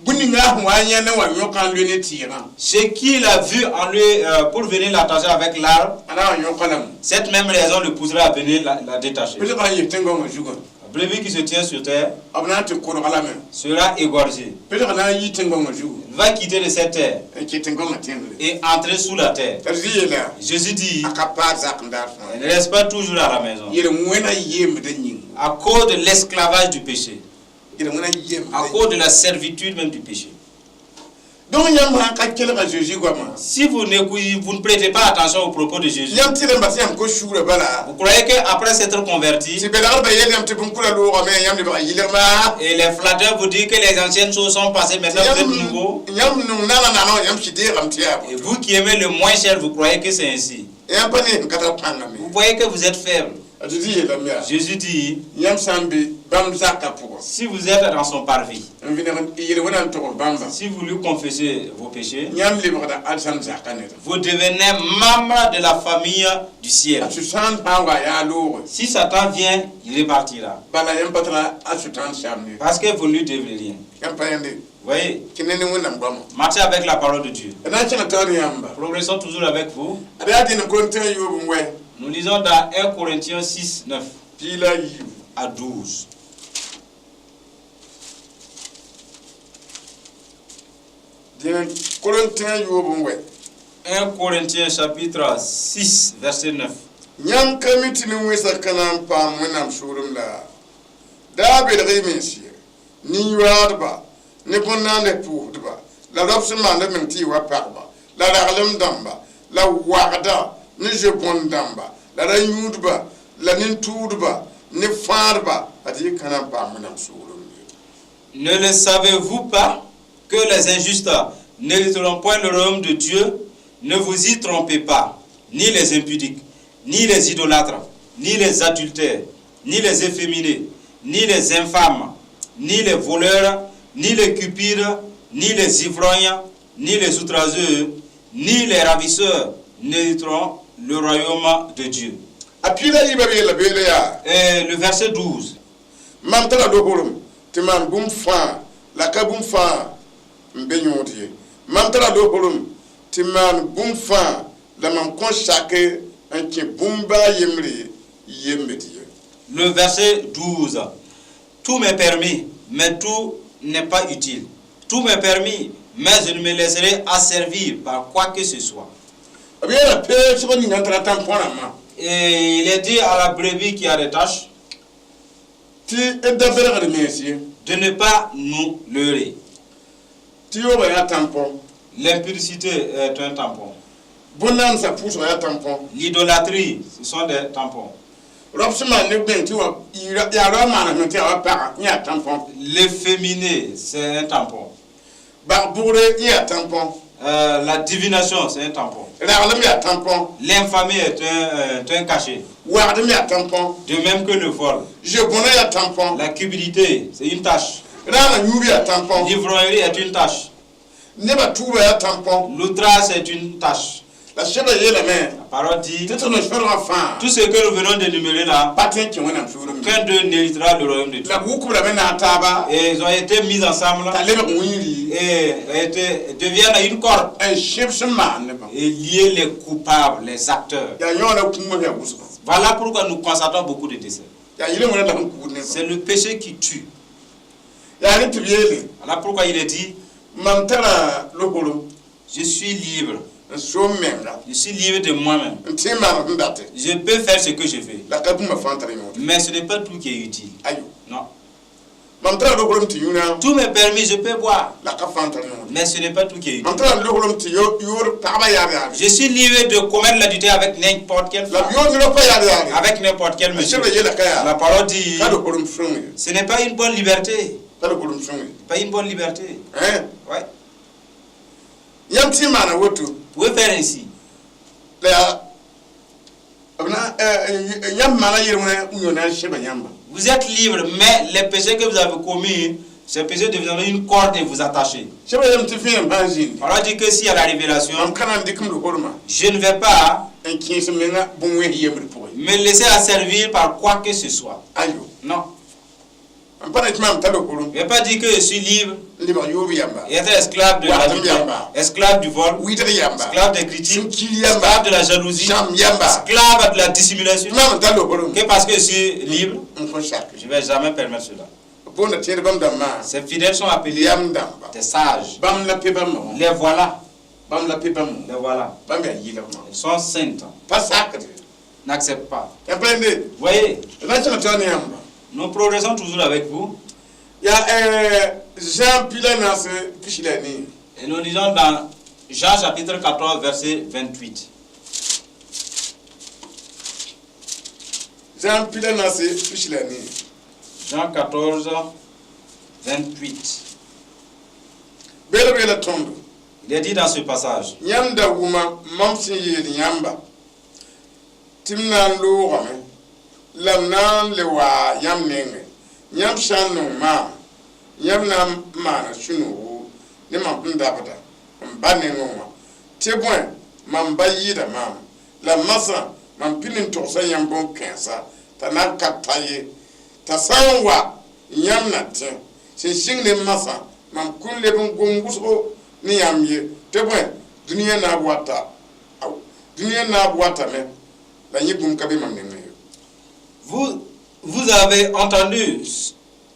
B: Bũmb ninga sẽn wa n yãnd n wa yõka n loe ne tɩɩgã,
C: Ce qu'il a vu en lui pour venir l'attacher avec l'arbre,
B: a na n wa yõka lame.
C: cette même raison le poussera à venir la détacher.
B: Pɩlgã n yɩs tẽn-gãongã zugã.
C: Brebis qui se tient sur terre
B: b na n tɩ kodga lame.
C: Sera égorgée.
B: Pesg na n yi tẽn-gõngã zugu
C: Il va quitter de cette terre
B: n kẽ tẽn-gõngã tẽngre.
C: Et entrer sous la terre.
B: T'a Zezi yeela
C: Jésus dit,
B: a ka paad zak n daar fãa.
C: elle ne reste pas toujours à la maison.
B: Yel-wẽna yembdã yĩng.
C: À cause de l'esclavage du péché,
B: Yel-wẽna yembdã.
C: À cause de la servitude même du péché.
B: Donc yãmb sã n ka kelg a Zeezi goamã,
C: Si vous n'écoutez, vous ne prêtez pas attention aux propos de Jésus,
B: yãmb tɩ rẽmba tɩ yãmb kos sugr bala
C: vous croyez qu'après s'être converti,
B: tɩ belgdbã yel yãmb tɩ bũn-kura loogame yãmb lebga yɩlgma
C: et les flatteurs vous disent que les anciennes choses sont passées, maintenant vous êtes nouveau.
B: Yãmb nong nana nana yãmb sɩ deegame tɩ yaa
C: Et vous qui aimez le moins cher, vous croyez que c'est ainsi.
B: Yãmb pa ne sẽn ka tar pãngame.
C: Vous voyez que vous êtes faible.
B: A Zezi yeelame yaa
C: Jésus dit,
B: yãmb sã n be bãmb zakã pʋgã
C: si vous êtes dans son parvis,
B: n vẽneg yel-wẽna n tog bãmba
C: si vous lui confessez vos péchés,
B: yãmb lebgda alizãn zakã neda.
C: Vous devenez membre de la famille du ciel.
B: A sʋtãan sã n wa yaa looge
C: Si Satan vient, il repartira.
B: Bala yãmb pa tara a sʋtãan samd ye.
C: Parce que vous ne lui devez rien.
B: Yãmb pa yẽnde
C: Vous voyez,
B: kẽ ne ne Wẽnnaam goamã.
C: Marchez avec la parole de Dieu.
B: D na n kẽng taoor yãmba.
C: Progressons toujours avec vous.
B: Ad yaa dẽnem Korẽntẽngã yoob n wɛ
C: Nous lisons dans 1 Corinthiens 6, 9
B: piig la yiibu.
C: À 12.
B: Dẽnem Korẽntẽngã yoob n wɛ
C: 1 Corinthiens chapitre 6, verset 9.
B: Yãmb ka mi tɩ nin-wẽnsã ka na n paam Wẽnnaam sʋʋlem la daa belg y mens ye nin-yoaadba ne bõn-naandẽ pʋʋsdba la raop sẽn maand b meng tɩ y wa pagba la raglem dãmba la wagda ne zoe-bõn dãmba la ra-yũudba la nin-tʋʋdba ne fãadba ad yɩ ka na n paam Wẽnnaam sʋʋlem ye.
C: Ne le savez-vous pas que les injustes n'hériteront point le royaume de Dieu? Ne vous y trompez pas, ni les impudiques, ni les idolâtres, ni les adultères, ni les efféminés, ni les infâmes, ni les voleurs, ni les cupides, ni les ivrognes, ni les outrageux, ni les ravisseurs n'hériteront le royaume de Dieu.
B: A piig la yiibã b yeela beele yaa
C: Et le verset 12.
B: Mam tara loogrem tɩ maan bũmb fãa la ka bũmb fãa n be yõod ye mam tara loogrem tɩ maan bũmb fãa la mam kõn sake n kẽ bũmb baa yembre yembd ye.
C: Le verset 12. Tout m'est permis, mais tout n'est pas utile. Tout m'est permis, mais je ne me laisserai asservir par quoi que ce soit.
B: B yeela peesg ninga n tara tãn-põrãmbã
C: Et il est dit à la brebis qui a des taches
B: tɩ d da belgd mens ye
C: de ne pas nous leurrer.
B: Tɩ yoobã yaa tãmpõ
C: L'impudicité est un tampon.
B: Bõn-naandsã pʋʋsgã yaa tampon
C: L'idolâtrie, ce sont des tampons.
B: Raop sẽn maan ne bẽng tɩ wa yaa rao maan meng tɩ yaa wa pagã yẽ yaa tampon
C: L'efféminé, c'est un tampon.
B: Bag bʋgre yẽ yaa tampon
C: La divination, c'est un tampon.
B: Raglem yaa tampon
C: L'infamie est un cachet.
B: Wagdem yaa tampon
C: De même que le vol.
B: Ze-bõnã yaa tampon
C: La cupidité, c'est une tache.
B: Rãagã yũub yaa tampon
C: L'ivrognerie est une tache.
B: Nebã tuubã yaa tampon
C: L'outrage, c'est une tache.
B: La sebra yeelame
C: La parole dit,
B: tɩ tɩ no sõdgã fãa
C: tout ce que nous venons d'énumérer là,
B: pa tõe n kẽ Wẽnnaam sʋʋlem
C: qu'un d'eux n'héritera le royaume de Dieu.
B: La b wʋkb lame naag taaba
C: Et ils ont été mis ensemble
B: t'a lebg wĩiri
C: et ont été, deviennent une corde
B: n sẽb sẽn maan nebã
C: et lier les coupables, les acteurs.
B: Yaa yõ la kũumã yaa wʋsgã
C: Voilà pourquoi nous constatons beaucoup de décès.
B: Yaa yel-wẽna la sẽn kuud nebã
C: C'est le péché qui tue.
B: Yaa rẽ tɩ b yeele
C: Voilà pourquoi il est dit,
B: mam tara loogrem
C: je suis libre.
B: N soom menga
C: Je suis libre de moi-même.
B: N tẽ maan sẽn date
C: Je peux faire ce que je veux.
B: La ka bũmba fãa n tar yõod
C: Mais ce n'est pas tout qui est utile.
B: Ayo
C: Non.
B: Mam tara loogrem tɩ yũna
C: Tout m'est permis, je peux boire.
B: La ka fãa n tar yõod
C: Mais ce n'est pas tout qui est utile.
B: Mam tara loogrem tɩ yoor pagba yaab yaabe
C: Je suis libre de commettre l'adultère avec n'importe quelle
B: La
C: femme,
B: b yoor ned pa yaab yaabe
C: avec n'importe quel monsieur.
B: Sebra yeela ka yaa
C: La parole dit,
B: ka loogrem sõng ye
C: ce n'est pas une bonne liberté.
B: Ka loogrem sõng ye
C: Pas une bonne liberté.
B: Hein
C: Ouais.
B: Yãmb tɩ n maana woto
C: Vous pouvez faire ainsi.
B: La yaa b na yãmb maana yel-wẽna n yõ na n sẽba yãmba
C: Vous êtes libre, mais les péchés que vous avez commis, ces péchés deviendront une corde et vous attacher.
B: Sebra yeelame tɩ vẽenem sã n zĩndi
C: La parole dit que s'il y a la révélation,
B: mam ka na n dɩk m logrmã
C: je ne vais pas
B: n kẽes m menga bõn-wẽns yembr pʋgẽ
C: me laisser asservir par quoi que ce soit.
B: Ayo
C: Non.
B: M pa na tɩ mam tara hurum.
C: Je ne vais pas dire que je suis libre
B: N lebg yoob yamba.
C: Et être esclave de
B: Wa
C: l'adultère,
B: yamba.
C: Esclave du vol,
B: Wɩdg yamba.
C: Esclave des critiques,
B: Sũ-kiir yamba.
C: Esclave de la jalousie,
B: Zãmb yamba.
C: Esclave de la dissimulation.
B: Tɩ mam n tar hurum.
C: Que parce que je suis libre,
B: N kõn sak.
C: je ne vais jamais permettre cela.
B: B boonda tẽed bãmb dãmbã.
C: Ces fidèles sont appelés
B: Yam dãmba.
C: Des sages.
B: Bãmb la pe bãmb wã.
C: Les voilà,
B: Bãmb la pe bãmb wã.
C: Les voilà.
B: Bãmb yaa yɩlgmã.
C: Ils sont saintes.
B: Pa sakde.
C: N'acceptent pas.
B: Yãmb pa yẽnde.
C: Vous voyez,
B: D na n kẽng taoor ne yãmba.
C: Nous progressons toujours avec vous.
B: Yaa Zã 14 24.
C: Et nous lisons dans Jean chapitre 14, verset 28.
B: Zã 14 24.
C: Jean 14, 28.
B: Beelb yeela tõndo.
C: Il est dit dans ce passage,
B: Yãmb da wʋma mam sẽn yeel yãmba tɩ m na n loogame la m na n le waa yãmb nengẽ. Yãmb sã n nong maam, yãmb na n maana sũ-noogo ne mam sẽn dabda m ba nengẽ wã, tɩ bõe, mam ba yɩɩda maam. La masã mam pid n togsa yãmb bõn-kãensa t'a na n ka ta ye. T'a sã n wa, yãmb na tẽ. Sẽn sɩng ne masã, mam kõn leb n gom wʋsgo ne yãmb ye, tɩ bõe, dũniyã naab watame la yẽ bũmb ka be mam nengẽ ye.
C: Vous, vous avez entendu ce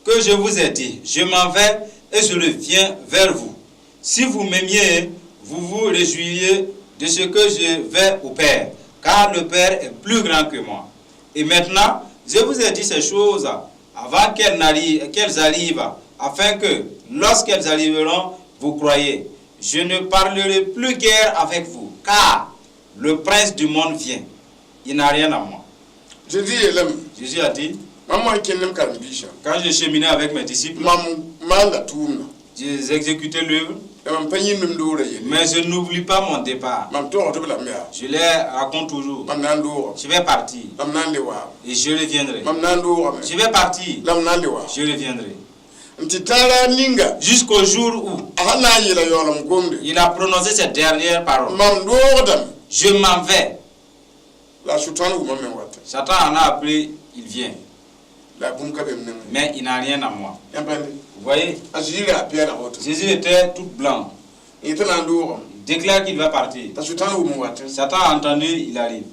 C: que je vous ai dit. Je m'en vais et je reviens vers vous. Si vous m'aimiez, vous vous réjouiriez de ce que je vais au Père, car le Père est plus grand que moi. Et maintenant, je vous ai dit ces choses avant qu'elles arrivent, afin que, lorsqu'elles arriveront, vous croyez. Je ne parlerai plus guère avec vous, car le prince du monde vient. Il n'a rien à moi.
B: Zezi yeelame.
C: Jésus a dit,
B: Mam wã n kẽnd m karen-biisã,
C: quand je cheminais avec mes disciples,
B: mam maanda tʋʋmdã,
C: j'ai exécuté l'œuvre,
B: la mam pa yĩnd m loorã yelle.
C: Mais je n'oublie pas mon départ.
B: Mam togsd b lame yaa.
C: Je les raconte toujours.
B: Mam na n loogame.
C: Je vais partir
B: La m na n le waame.
C: Et je reviendrai.
B: Mam na n loogame.
C: Je vais partir,
B: La m na n le waame.
C: Je reviendrai.
B: N tɩ taara ninga
C: Jusqu'au jour où
B: a sã na n yeela yaoolem gomde.
C: Il a prononcé cette dernière parole.
B: Mam loogdame.
C: Je m'en vais.
B: La sʋtãan wʋma me wata.
C: Satan en a appris, il vient.
B: La bũmb ka be m nengẽ.
C: Mais il n'a rien à moi.
B: Yãmb pa
C: Vous voyez,
B: a Zezi yaa pɛɛlg woto.
C: Jésus était tout blanc.
B: Yẽ t'a na n loogame.
C: Il déclare qu'il va partir.
B: T'a sʋtãan wʋm wata.
C: Satan a entendu, il arrive.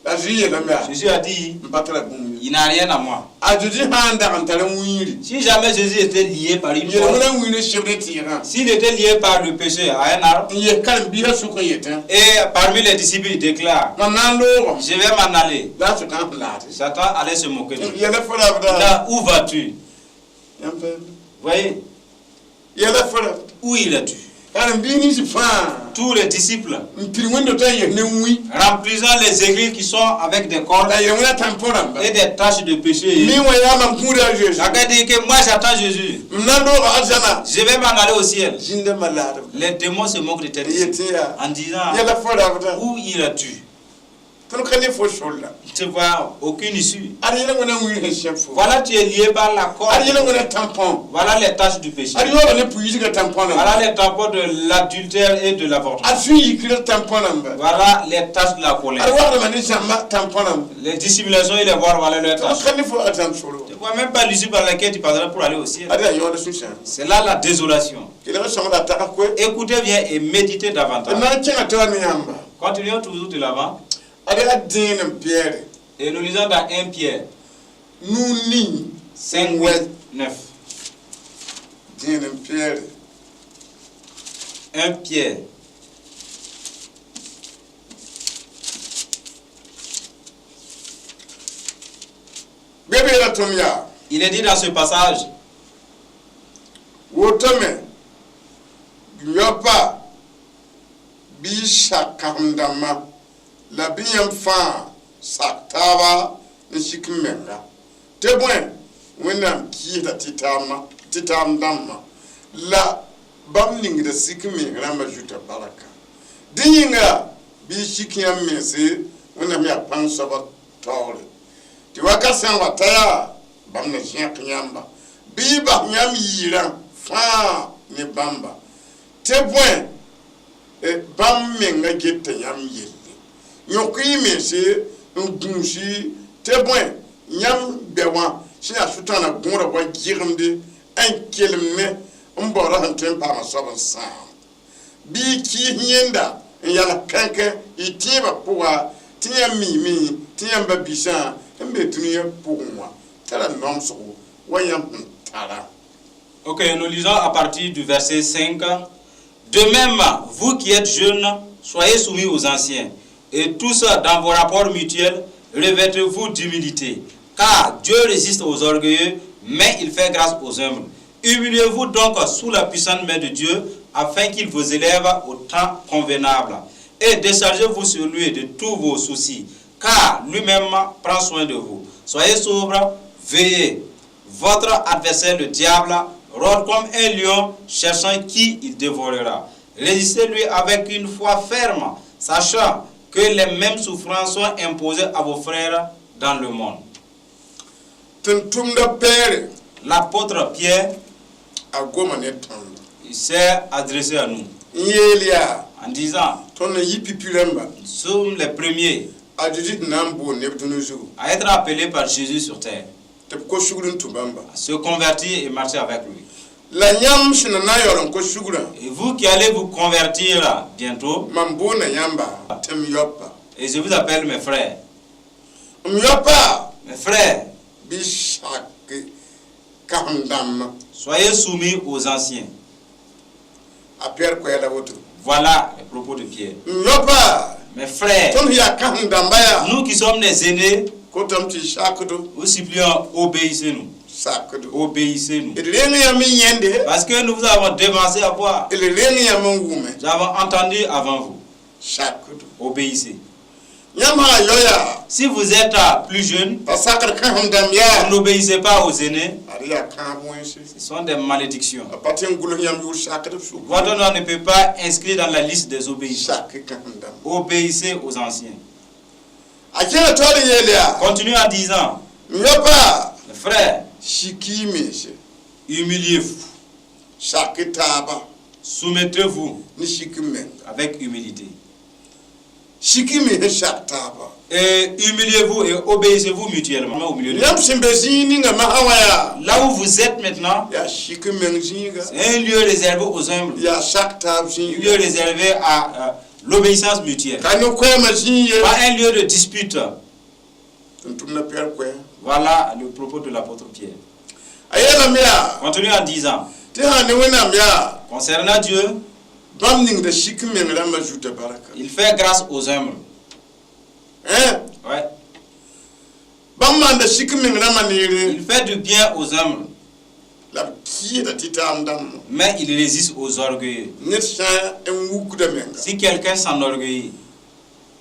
B: La Zezi yeelame yaa.
C: Jésus a dit,
B: M pa tara bũmb ye.
C: Il n'a rien à moi.
B: A Zezi sã n dag n tar n wiiri,
C: Si jamais Jésus était lié par une
B: yel
C: corde,
B: wẽna n wiir sebd tɩɩgã,
C: s'il était lié par le péché à un arbre,
B: n yes karen-biisã sʋk n yetẽ,
C: et parmi les disciples, il déclare,
B: mam na n loogame,
C: je vais m'en aller.
B: La a sʋtãan sẽn laate.
C: Satan allait se moquer de lui.
B: Yɛla fo rabda.
C: Là, où vas-tu?
B: Yãmb pa
C: Voyez,
B: yɛla fo rabda.
C: Où iras-tu?
B: Karen-biis nins fãa
C: Tous les disciples,
B: n pid wẽnd-dotã n yes ne wĩ,
C: remplissant les églises qui sont avec des cordes
B: la yel wẽna tãmpõ rãmba.
C: Et des taches de péché.
B: Mi wã yaa mam gũuda a Zeezi.
C: Chacun dit que moi j'attends Jésus.
B: M na n looga arzãna.
C: Je vais m'en aller au ciel.
B: Zĩndãmbã laadb.
C: Les démons se moquent de tes
B: n
C: disciples
B: yetẽ yaa
C: en disant,
B: yɛla fo rabda.
C: Où iras-tu?
B: Tõnd ka ne fo solla.
C: Tu vois, aucune issue.
B: Ad yɛla wẽna n wiir sẽn sẽb fo.
C: Voilà, tu es lié par la corde.
B: Ad yɛla wẽna tampon.
C: Voilà les taches du péché.
B: Ad yaooga ne pʋ-yisgã tampon rãmba.
C: Voilà les tampons de l'adultère et de l'avortement.
B: Ad sũ-yikrã tampon rãmba.
C: Voilà les taches de la colère.
B: Ad wagdmã ne zãmba tampon rãmba.
C: Les dissimulations et les voix, voilà leurs
B: Tõnd
C: taches.
B: ka ne fo arzãn soro.
C: Tu ne vois même pas l'issue par laquelle tu passeras pour aller au ciel.
B: Ad yaa yõod sũ-sãam.
C: C'est là la désolation.
B: Kelg sõng la tag koe.
C: Écoutez bien et méditez
B: D
C: davantage.
B: na n kẽngã taoor ne yãmba.
C: Continuons toujours de l'avant.
B: Ad yaa dẽenem Piyɛɛre.
C: Et nous lisons dans 1 Pierre
B: nu ning
C: 5,
B: Ouais.
C: 8, 9.
B: Dẽenem Piyɛɛre.
C: 1 Pierre.
B: Be beela tõm yaa.
C: Il est dit dans ce passage,
B: Wotome yõpa bɩ sak kãsem-dãmbã la bɩ yãmb fãa sak taaba n sik n menga, tɩ bõe, Wẽnnaam kɩɩsda tɩ taam dãmbã la bãmb ningda sik n mens rãmbã zuta barka. Dẽ yĩnga bɩ y sik yãmb mense Wẽnnaam yaa pãng soaba taoore, tɩ wakat sã n wa ta yaa bãmb na zẽk yãmba bɩ y bas yãmb yɩɩrã fãa ne bãmba, tɩ bõe, bãmb menga geta yãmb yelle. Yõk y mense n gũusi, tɩ bõe, yãmb bɛ wã. Sẽn yaa sʋtãanã gõoda wa gɩgemde n kelem ne n baooda sẽn tõe n paama soab n sãam. Bɩ y kɩɩs yẽnda n yals kãnkã y tẽebã pʋga tɩ yãmb miime tɩ yãmb ba-biisã sẽn be dũniyã pʋgẽ wã tara noamsgo wa yãmb sẽn tara.
C: Ok, nous lisons à partir du verset 5. De même, vous qui êtes jeunes, soyez soumis aux anciens, et tous dans vos rapports mutuels, revêtez-vous d'humilité. Car Dieu résiste aux orgueilleux, mais il fait grâce aux humbles. Humiliez-vous donc sous la puissante main de Dieu, afin qu'il vous élève au temps convenable. Et déchargez-vous sur lui de tous vos soucis, car lui-même prend soin de vous. Soyez sobres, veillez. Votre adversaire, le diable, rôde comme un lion cherchant qui il dévorera. Résistez-lui avec une foi ferme, sachant que les mêmes souffrances sont imposées à vos frères dans le monde.
B: Tʋm-tʋmda Pɛɛre
C: L'apôtre Pierre,
B: a goma ne tõndo
C: il s'est adressé à nous
B: n yeel yaa
C: en disant,
B: tõnd n yi pipi rãmba
C: nous sommes les premiers
B: a Zeezi sẽn na n bool neb dũni zugu
C: à être appelés par Jésus sur terre,
B: tɩ b kos sugr n tũ bãmba.
C: À se convertir et marcher avec lui.
B: La yãmb sẽn na n yaool n kos sugrã
C: Et vous qui allez vous convertir bientôt,
B: mam boonda yãmba tɩ m yaopa.
C: Et je vous appelle mes frères,
B: M yaopa
C: mes frères,
B: bɩ sak kãsem-dãmbã.
C: Soyez soumis aux anciens.
B: A Pɩɛr koɛɛla woto.
C: Voilà les propos de Pierre.
B: M yaopa
C: Mes frères,
B: tõnd sẽn yaa kãsem-dãmba yaa
C: nous qui sommes les aînés,
B: kotame tɩ y sakdo.
C: Vous supplions, obéissez-nous.
B: Sakdo.
C: Obéissez-nous.
B: D reng yãmb n yẽnde.
C: Parce que nous vous avons devancé à voir.
B: D reng yãmb n wʋme.
C: Nous avons entendu avant vous.
B: Sakdo.
C: Obéissez.
B: Yãmb sã yao yaa
C: Si vous êtes plus jeune,
B: pa sakd kãsem-dãmb yaa
C: vous n'obéissez pas aux aînés,
B: ad yaa kãab wẽnse.
C: Ce sont des malédictions.
B: A pa tɩ n gʋls yãmb yʋʋr sakdb sʋk.
C: Votre nom ne peut pas inscrire dans la liste des obéissants.
B: Sak kãsem-dãmb.
C: Obéissez aux anciens.
B: A kẽna taoor n yeel yaa
C: Continue en disant,
B: m yaopa
C: mes frères,
B: sik y mense.
C: Humiliez-vous,
B: Sak taaba
C: soumettez-vous
B: ne sik n menga.
C: Avec humilité.
B: Sik y mens n sak taaba.
C: Et humiliez-vous et obéissez-vous mutuellement au milieu de
B: Yãmb sẽn be zĩig ninga masã wã yaa
C: Là où vous êtes maintenant,
B: yaa sik n meng zĩiga.
C: C'est un lieu réservé aux humbles,
B: Yaa sak taab
C: un
B: zĩiga.
C: Lieu réservé à l'obéissance mutuelle.
B: Ka ne koɛɛmã zĩig ye.
C: Pas un lieu de dispute.
B: Tʋm-tʋmda Pɩɛr koɛɛ.
C: Voilà le propos de l'apôtre Pierre.
B: A yeelame yaa
C: Continue en disant,
B: tɩ sã ne Wẽnnaam yaa
C: concernant Dieu,
B: bãmb ningda sik n meng rãmbã zuta barka.
C: Il fait grâce aux humbles.
B: Hein?
C: Ouais.
B: Bãmb maanda sik n meng rãmbã neere.
C: Il fait du bien aux humbles,
B: La b kɩɩsda tɩ taam dãmb.
C: Mais il résiste aux orgueilleux.
B: Ned sã n wukda menga
C: Si quelqu'un s'enorgueillit,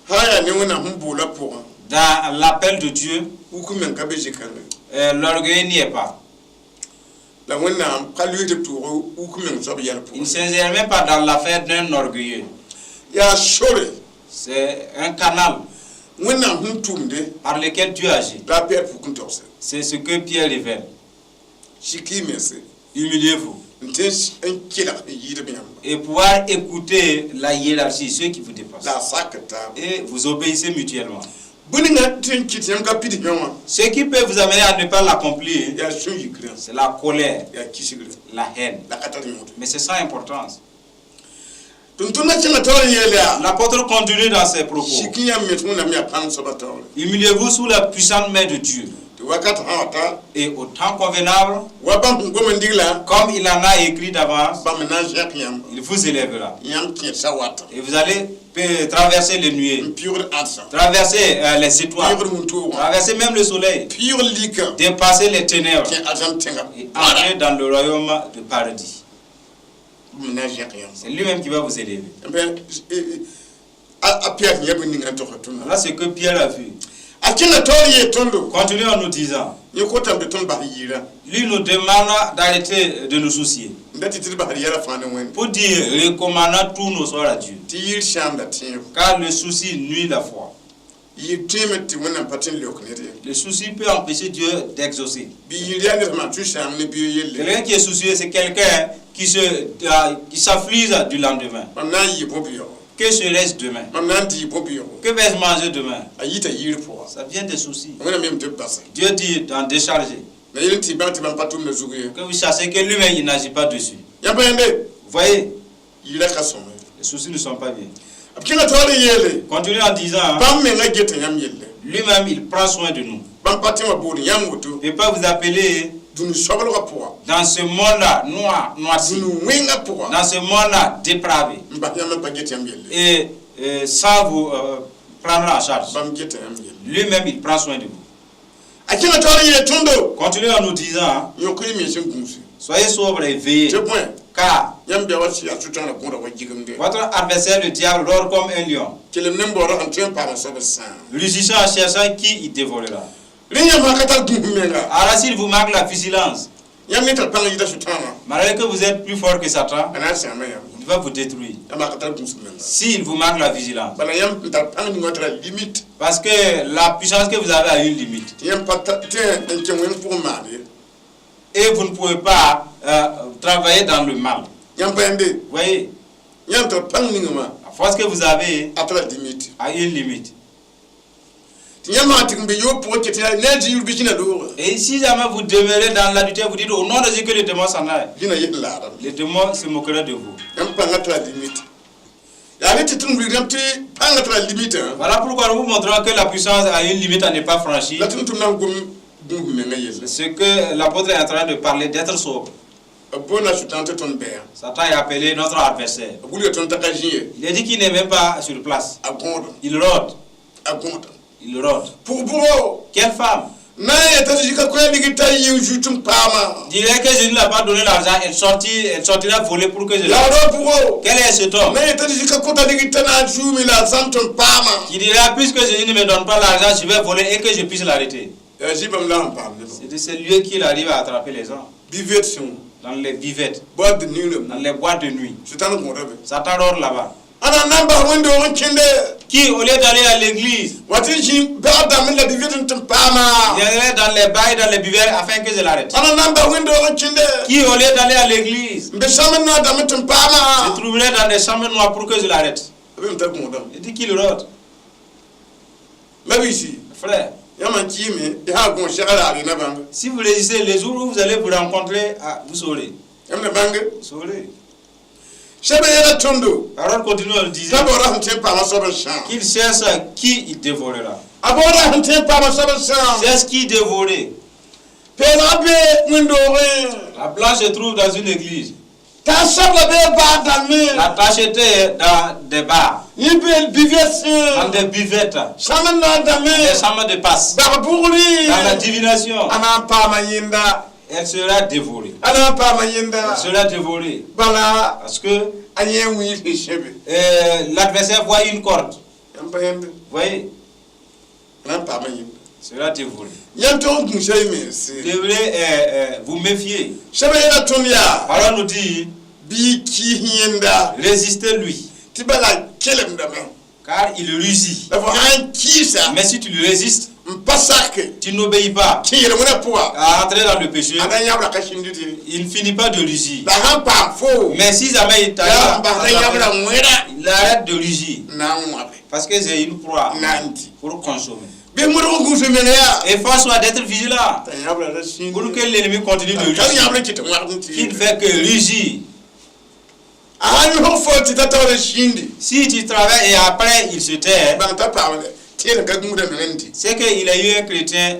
B: sã n yaa ne Wẽnnaam sẽn boola pʋgã
C: dans l'appel de Dieu,
B: wuk meng ka be zĩ-kãngã.
C: L'orgueil n'y est pas.
B: La Wẽnnaam ka lʋɩsd b tʋʋg wuk meng soab yɛl
C: Il ne
B: pʋgẽ.
C: s'ingère même pas dans l'affaire d'un orgueilleux.
B: Yaa sore
C: C'est un canal
B: Wẽnnaam sẽn tʋmde
C: par lequel Dieu agit.
B: la a Pɩɛr puk n togse.
C: C'est ce que Pierre révèle.
B: Sik y mense
C: Humiliez-vous
B: n tẽ n kelg n yɩɩdb yãmba
C: et pouvoir écouter la hiérarchie, ceux qui vous dépassent.
B: La a sak taaba.
C: Et vous obéissez mutuellement.
B: Bũn-ninga tɩ n kɩt yãmb ka pid yõ wã
C: Ce qui peut vous amener à ne pas l'accomplir,
B: yaa sũ-yikrã
C: c'est la colère,
B: yaa kisgrã
C: la haine.
B: La ka tar yõod.
C: Mais c'est sans importance.
B: Tʋm-tʋmdã kẽnga taoor n yeel yaa
C: L'apôtre continue dans ses propos.
B: sik n yãmb mens Wẽnnaam yaa pãng soabã taoore.
C: Humiliez-vous sous la puissante main de Dieu.
B: Tɩ wakat sã wa ta
C: Et au temps convenable,
B: wa bãmb sẽn gom n diglã
C: comme il en a écrit d'avance,
B: bãmb na n zẽk yãmba
C: il vous élèvera.
B: Yãmb kẽedsa wata
C: Et vous allez traverser les nuées,
B: n pɩʋgd ãdsã
C: traverser les étoiles,
B: pɩʋgd wũntoogã
C: traverser même le soleil,
B: pɩʋgd lika
C: dépasser les ténèbres
B: kẽ alizãm tẽngã
C: et entrer dans le royaume de paradis.
B: Bãmb na n zẽk yãmba.
C: C'est lui-même qui va vous élever.
B: A Pɩɛr yã bũmb ninga n togsa tõnda.
C: Voilà ce que Pierre a vu.
B: A kẽnga taoor yeel tõndo
C: Continue en nous disant,
B: yẽ kotame tɩ tõnd bas yɩɩrã
C: lui nous demande d'arrêter de nous soucier.
B: N da tɩ tɩ d basd yɛla fãa ne Wẽnde.
C: Pour dire, recommandons tous nos sorts à Dieu.
B: Tɩ yɩɩr sãamda tẽebo.
C: Car le souci nuit la foi.
B: Yɩɩr tõeme tɩ Wẽnnaam pa tɩ n leok ned ye.
C: Le souci peut empêcher Dieu d'exaucer.
B: Bɩ yɩɩr yaa ned sẽn maan sũ-sãam ne biig yelle.
C: Quelqu'un qui est soucieux, c'est quelqu'un qui s'afflige du lendemain.
B: Mam na n yɩ bõb-yaoog.
C: Que serait-ce demain?
B: Mam na n dɩ bõb-yaoogo.
C: Que vais-je manger demain?
B: A yita yɩɩr pʋga.
C: Ça vient des soucis.
B: Wẽnnaam yem tɩ b basa.
C: Dieu dit d'en décharger.
B: La yel n tɩ bãng tɩ bãmb pa tʋmda zug ye.
C: Que vous sachiez que lui-même, il n'agit pas dessus.
B: Yãmb pa yẽnde.
C: Voyez,
B: Yɩɩra ka sõme.
C: Les soucis ne sont pas bien.
B: B kẽnga taoor n yeele.
C: Continue en disant, hein,
B: Bãmb menga geta yãmb yelle.
C: Lui-même, il prend soin de nous.
B: Bãmb pa tẽ wã bood yãmb woto.
C: Il ne peut pas vous appeler
B: Dũni soablgã pʋga.
C: Dans ce monde-là, noir, noirci,
B: Dũni wẽngã pʋga.
C: Dans ce monde-là, dépravé,
B: N bas yãmb n pa get yãmb yelle.
C: Et sans vous prendre en charge.
B: Bãmb geta yãmb yelle.
C: Lui-même, il prend soin de vous.
B: A kẽnga taoor n yeel tõndo.
C: Continue en nous disant, hein,
B: Yõk y mens n gũuse.
C: Soyez sobre et veillez,
B: Tɩ bõe.
C: Car
B: Yãmb bia wa yaa sʋtãanã gõda wa gɩgemde.
C: Votre adversaire, le diable, rôde comme un lion,
B: Kelem ne n baoodã sẽn tõe n paam soab n sãam.
C: Rugissant en cherchant qui il dévorera.
B: Rẽ yãmb sã ka tar gũus menga.
C: Alors s'il vous manque la vigilance,
B: Yãmb ne tar pãng yita sʋtãanã.
C: Malgré que vous êtes plus fort que Satan,
B: A na n sãama yãmb.
C: Il va vous détruire.
B: Yãmb ka tar gũus menga.
C: S'il vous manque la vigilance.
B: Bala yãmb n tar pãng ninga tara limite.
C: Parce que la puissance que vous avez a une limite.
B: Tɩ yãmb pa tẽ n kẽ wẽnd pʋgẽ maan ye.
C: Et vous ne pouvez pas travailler dans le mal.
B: Yãmb pa yãmbe.
C: Vous voyez,
B: Yãmb tar pãng ninga wã.
C: La force que vous avez
B: A tara limite.
C: A une limite.
B: Tɩ yãmb sã tɩg n be yoob pʋgẽ ket ne a zĩig bɩ zĩna loogã.
C: Et si jamais vous demeurez dans l'adultère, vous dites au nom de Jésus que le démon s'en aille.
B: Zĩna yel laadame.
C: Le démon se moquerait de vous.
B: Yãmb pãngã tara limite. Yaa ne tɩ tɩ n wilg rãmb tɩ pãngã tara limite.
C: Voilà pourquoi nous vous montrons que la puissance a une limite à ne pas franchir.
B: La tʋm-tʋmdã n gom gũus menga yelle.
C: C'est ce que l'apôtre est en train de parler, d'être sobre.
B: B boonda sʋtãan tɩ tõnd bɛɛ.
C: Satan est appelé notre adversaire.
B: B wilga tõnd t'a ka zĩ ye.
C: Il est dit qu'il n'est même pas sur place.
B: A gõodem.
C: Il rôde.
B: A gõodem.
C: Il rôde.
B: Pʋg-bʋgo.
C: Quelle femme
B: Na n yeta tɩ zika koɛɛg ligd t'a yɩ n zut n paama.
C: Dirait que Jésus n'a pas donné l'argent, elle sortira voler pour que je
B: Yaa rao pʋgo.
C: Quel est cet homme
B: Na n yeta tɩ zika kota ligd t'a na n zuumi la a zãm tɩ n paama.
C: Qui dira, puisque Jésus ne me donne pas l'argent, je vais voler et que je puisse l'arrêter?
B: Yaa zĩ bãmb la sẽn paam nebã.
C: C'est de ce lieu qu'il arrive à attraper les gens.
B: Buvette sẽn.
C: Dans les buvettes,
B: Boîte de nuit.
C: Dans les boîtes de nuit.
B: Sʋtãan gõoda be.
C: Satan rôde là-bas.
B: Ãna n na n bas wẽnd-doog n kẽnde.
C: Qui, au lieu d'aller à l'église,
B: Wa tɩ zĩ bɛgb dãmb la buvette n tɩ n paama.
C: Viendrait dans les bars et dans les buvettes afin que je l'arrête.
B: Ãna n na n bas wẽnd-doog n kẽnde.
C: Qui, au lieu d'aller à l'église,
B: N be sãmb noor dãmb tɩ n paama.
C: Se trouverait dans des chambres noires pour que je l'arrête.
B: B be t'a gõodame.
C: Il dit qu'il rôde.
B: Mabiisi.
C: Frère,
B: Yãmb n kɩɩme y sã n gõos segr raar na bãnge.
C: Si vous résistez, les jours où vous allez vous rencontrer, ah, vous saurez.
B: Yãmb na bãnge.
C: Vous saurez.
B: Sɛbã yɛla tõndo.
C: Parole continue en disant
B: T'a baooda sẽn tõe n paama soab n sãam.
C: Qu'il cherche qui il dévorera.
B: A baooda sẽn tõe n paama soab n sãam.
C: Cherche qui dévorer.
B: Peelga be wẽn-doogẽ.
C: La blanche se trouve dans une église.
B: T'a sabla bee baar dãmbẽ.
C: La tache était dans des bars,
B: Yẽ be buvette
C: dans
B: sẽ.
C: Des buvettes,
B: Sãmb noor dãmbẽ.
C: Des chambres de passe,
B: Bag bʋgri.
C: Dans la divination.
B: A na n paama yẽnda.
C: Elle sera dévorée.
B: A na n paama yẽnda.
C: Elle sera dévorée.
B: Bala
C: Parce que
B: a yẽ wĩig sẽn sẽbe.
C: L'adversaire voit une corde.
B: Yãmb pa yẽnde.
C: Vous voyez,
B: A na n paama yẽnda.
C: Elle sera dévorée.
B: Yãmb tog n gũusa y mense.
C: Vous devrez vous méfier.
B: Sɛbã yɛla tõnd yaa.
C: Parole nous dit,
B: Bɩ y kɩɩs yẽnda.
C: Résistez-lui,
B: Tɩ bala kelemdame.
C: Car il rugit.
B: La fo sã n kɩɩsa.
C: Mais si tu lui résistes,
B: N pa sake.
C: Tu n'obéis pas
B: Kẽ yel-wẽnã pʋga.
C: À entrer dans le péché,
B: A na yãbra ka sĩnd tɩ.
C: Il ne finit pas de rugir.
B: La sã n paam foo.
C: Mais si jamais il t'arrive
B: Yaa
C: à
B: n basda yãbra wẽra.
C: il arrête de rugir.
B: Na n wãbe.
C: Parce que c'est une proie
B: Na n dɩ.
C: Pour consommer.
B: Bɩ modg n gũus menga yaa.
C: Et force-toi d'être vigilant
B: T'a yãbra ra sĩnd.
C: Pour que l'ennemi continue de
B: T'a
C: rugir.
B: yãbra kɩ tɩ wãgd n
C: Qui ne
B: tɩ.
C: fait que rugir.
B: A sã n yõg fo tɩ ta taoor sĩndi.
C: Si tu travailles et après il se tait,
B: Bãng t'a paam tẽed n ka gũuda meng n dɩ.
C: C'est qu'il a eu un chrétien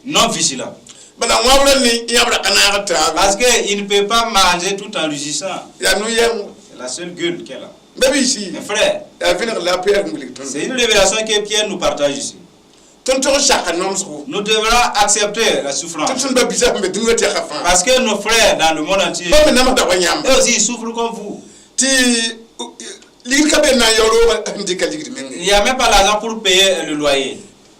C: non vigilant.
B: Bala wãbra ne yãbra ka naag taaba.
C: Parce qu'il ne peut pas manger tout en rugissant.
B: Yaa no-yɛm.
C: C'est la seule gueule qu'elle a.
B: Mabiisi.
C: Mes frères,
B: Yaa vẽneg la a Pɩyɛɛr sẽn wilg
C: c'est
B: tõnd.
C: une révélation que Pierre nous partage ici.
B: Tõnd tog n saka nomsgo.
C: Nous devrons accepter la
B: Tɩ
C: souffrance.
B: b sẽn ba bisa sẽn be dũniyã tɛka fãa.
C: Parce que nos frères dans le monde entier,
B: Bãmb me namsda wa yãmba.
C: Eux aussi, ils souffrent comme vous.
B: Tɩ ligd ka be n na n yao roogã sẽn dɩka ligd
C: Il
B: menge.
C: n'y a même pas l'argent pour payer le loyer.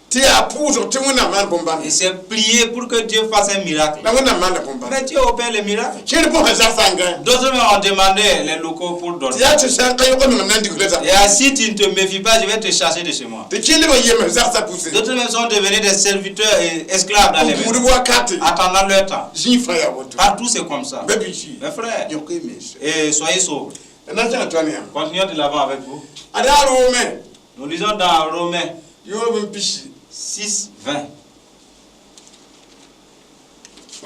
B: Tɩ yaa pʋʋsg tɩ Wẽnnaam maan bõn-bãmb.
C: Et c'est prier pour que Dieu fasse un miracle.
B: La Wẽnnaam maanda bõn-bãmb.
C: Mais Dieu opère les miracles.
B: Kẽer bõsã zagsã n gã.
C: D'autres même ont demandé les locaux pour
B: Tɩ
C: dormir.
B: yaa tɩ sã n ka yõg mengem na n dig la zag.
C: Et ah, si tu ne te méfies pas, je vais te chasser de chez moi.
B: Tɩ kẽer nebã yem zagsã pʋse.
C: D'autres même sont devenus des serviteurs et esclaves dans les
B: N buud
C: maisons,
B: wakate.
C: Attendant leur temps.
B: Zĩig fãa yaa woto.
C: Partout, c'est comme ça.
B: Mabiisi.
C: Mes frères,
B: Yõk y mense.
C: Et soyez sobres.
B: D na n zãg tõe ne yãmb.
C: Continuons de l'avant avec vous.
B: Ad yaa Roome.
C: Nous lisons dans Romains
B: Yoob n pisi.
C: 6, 20.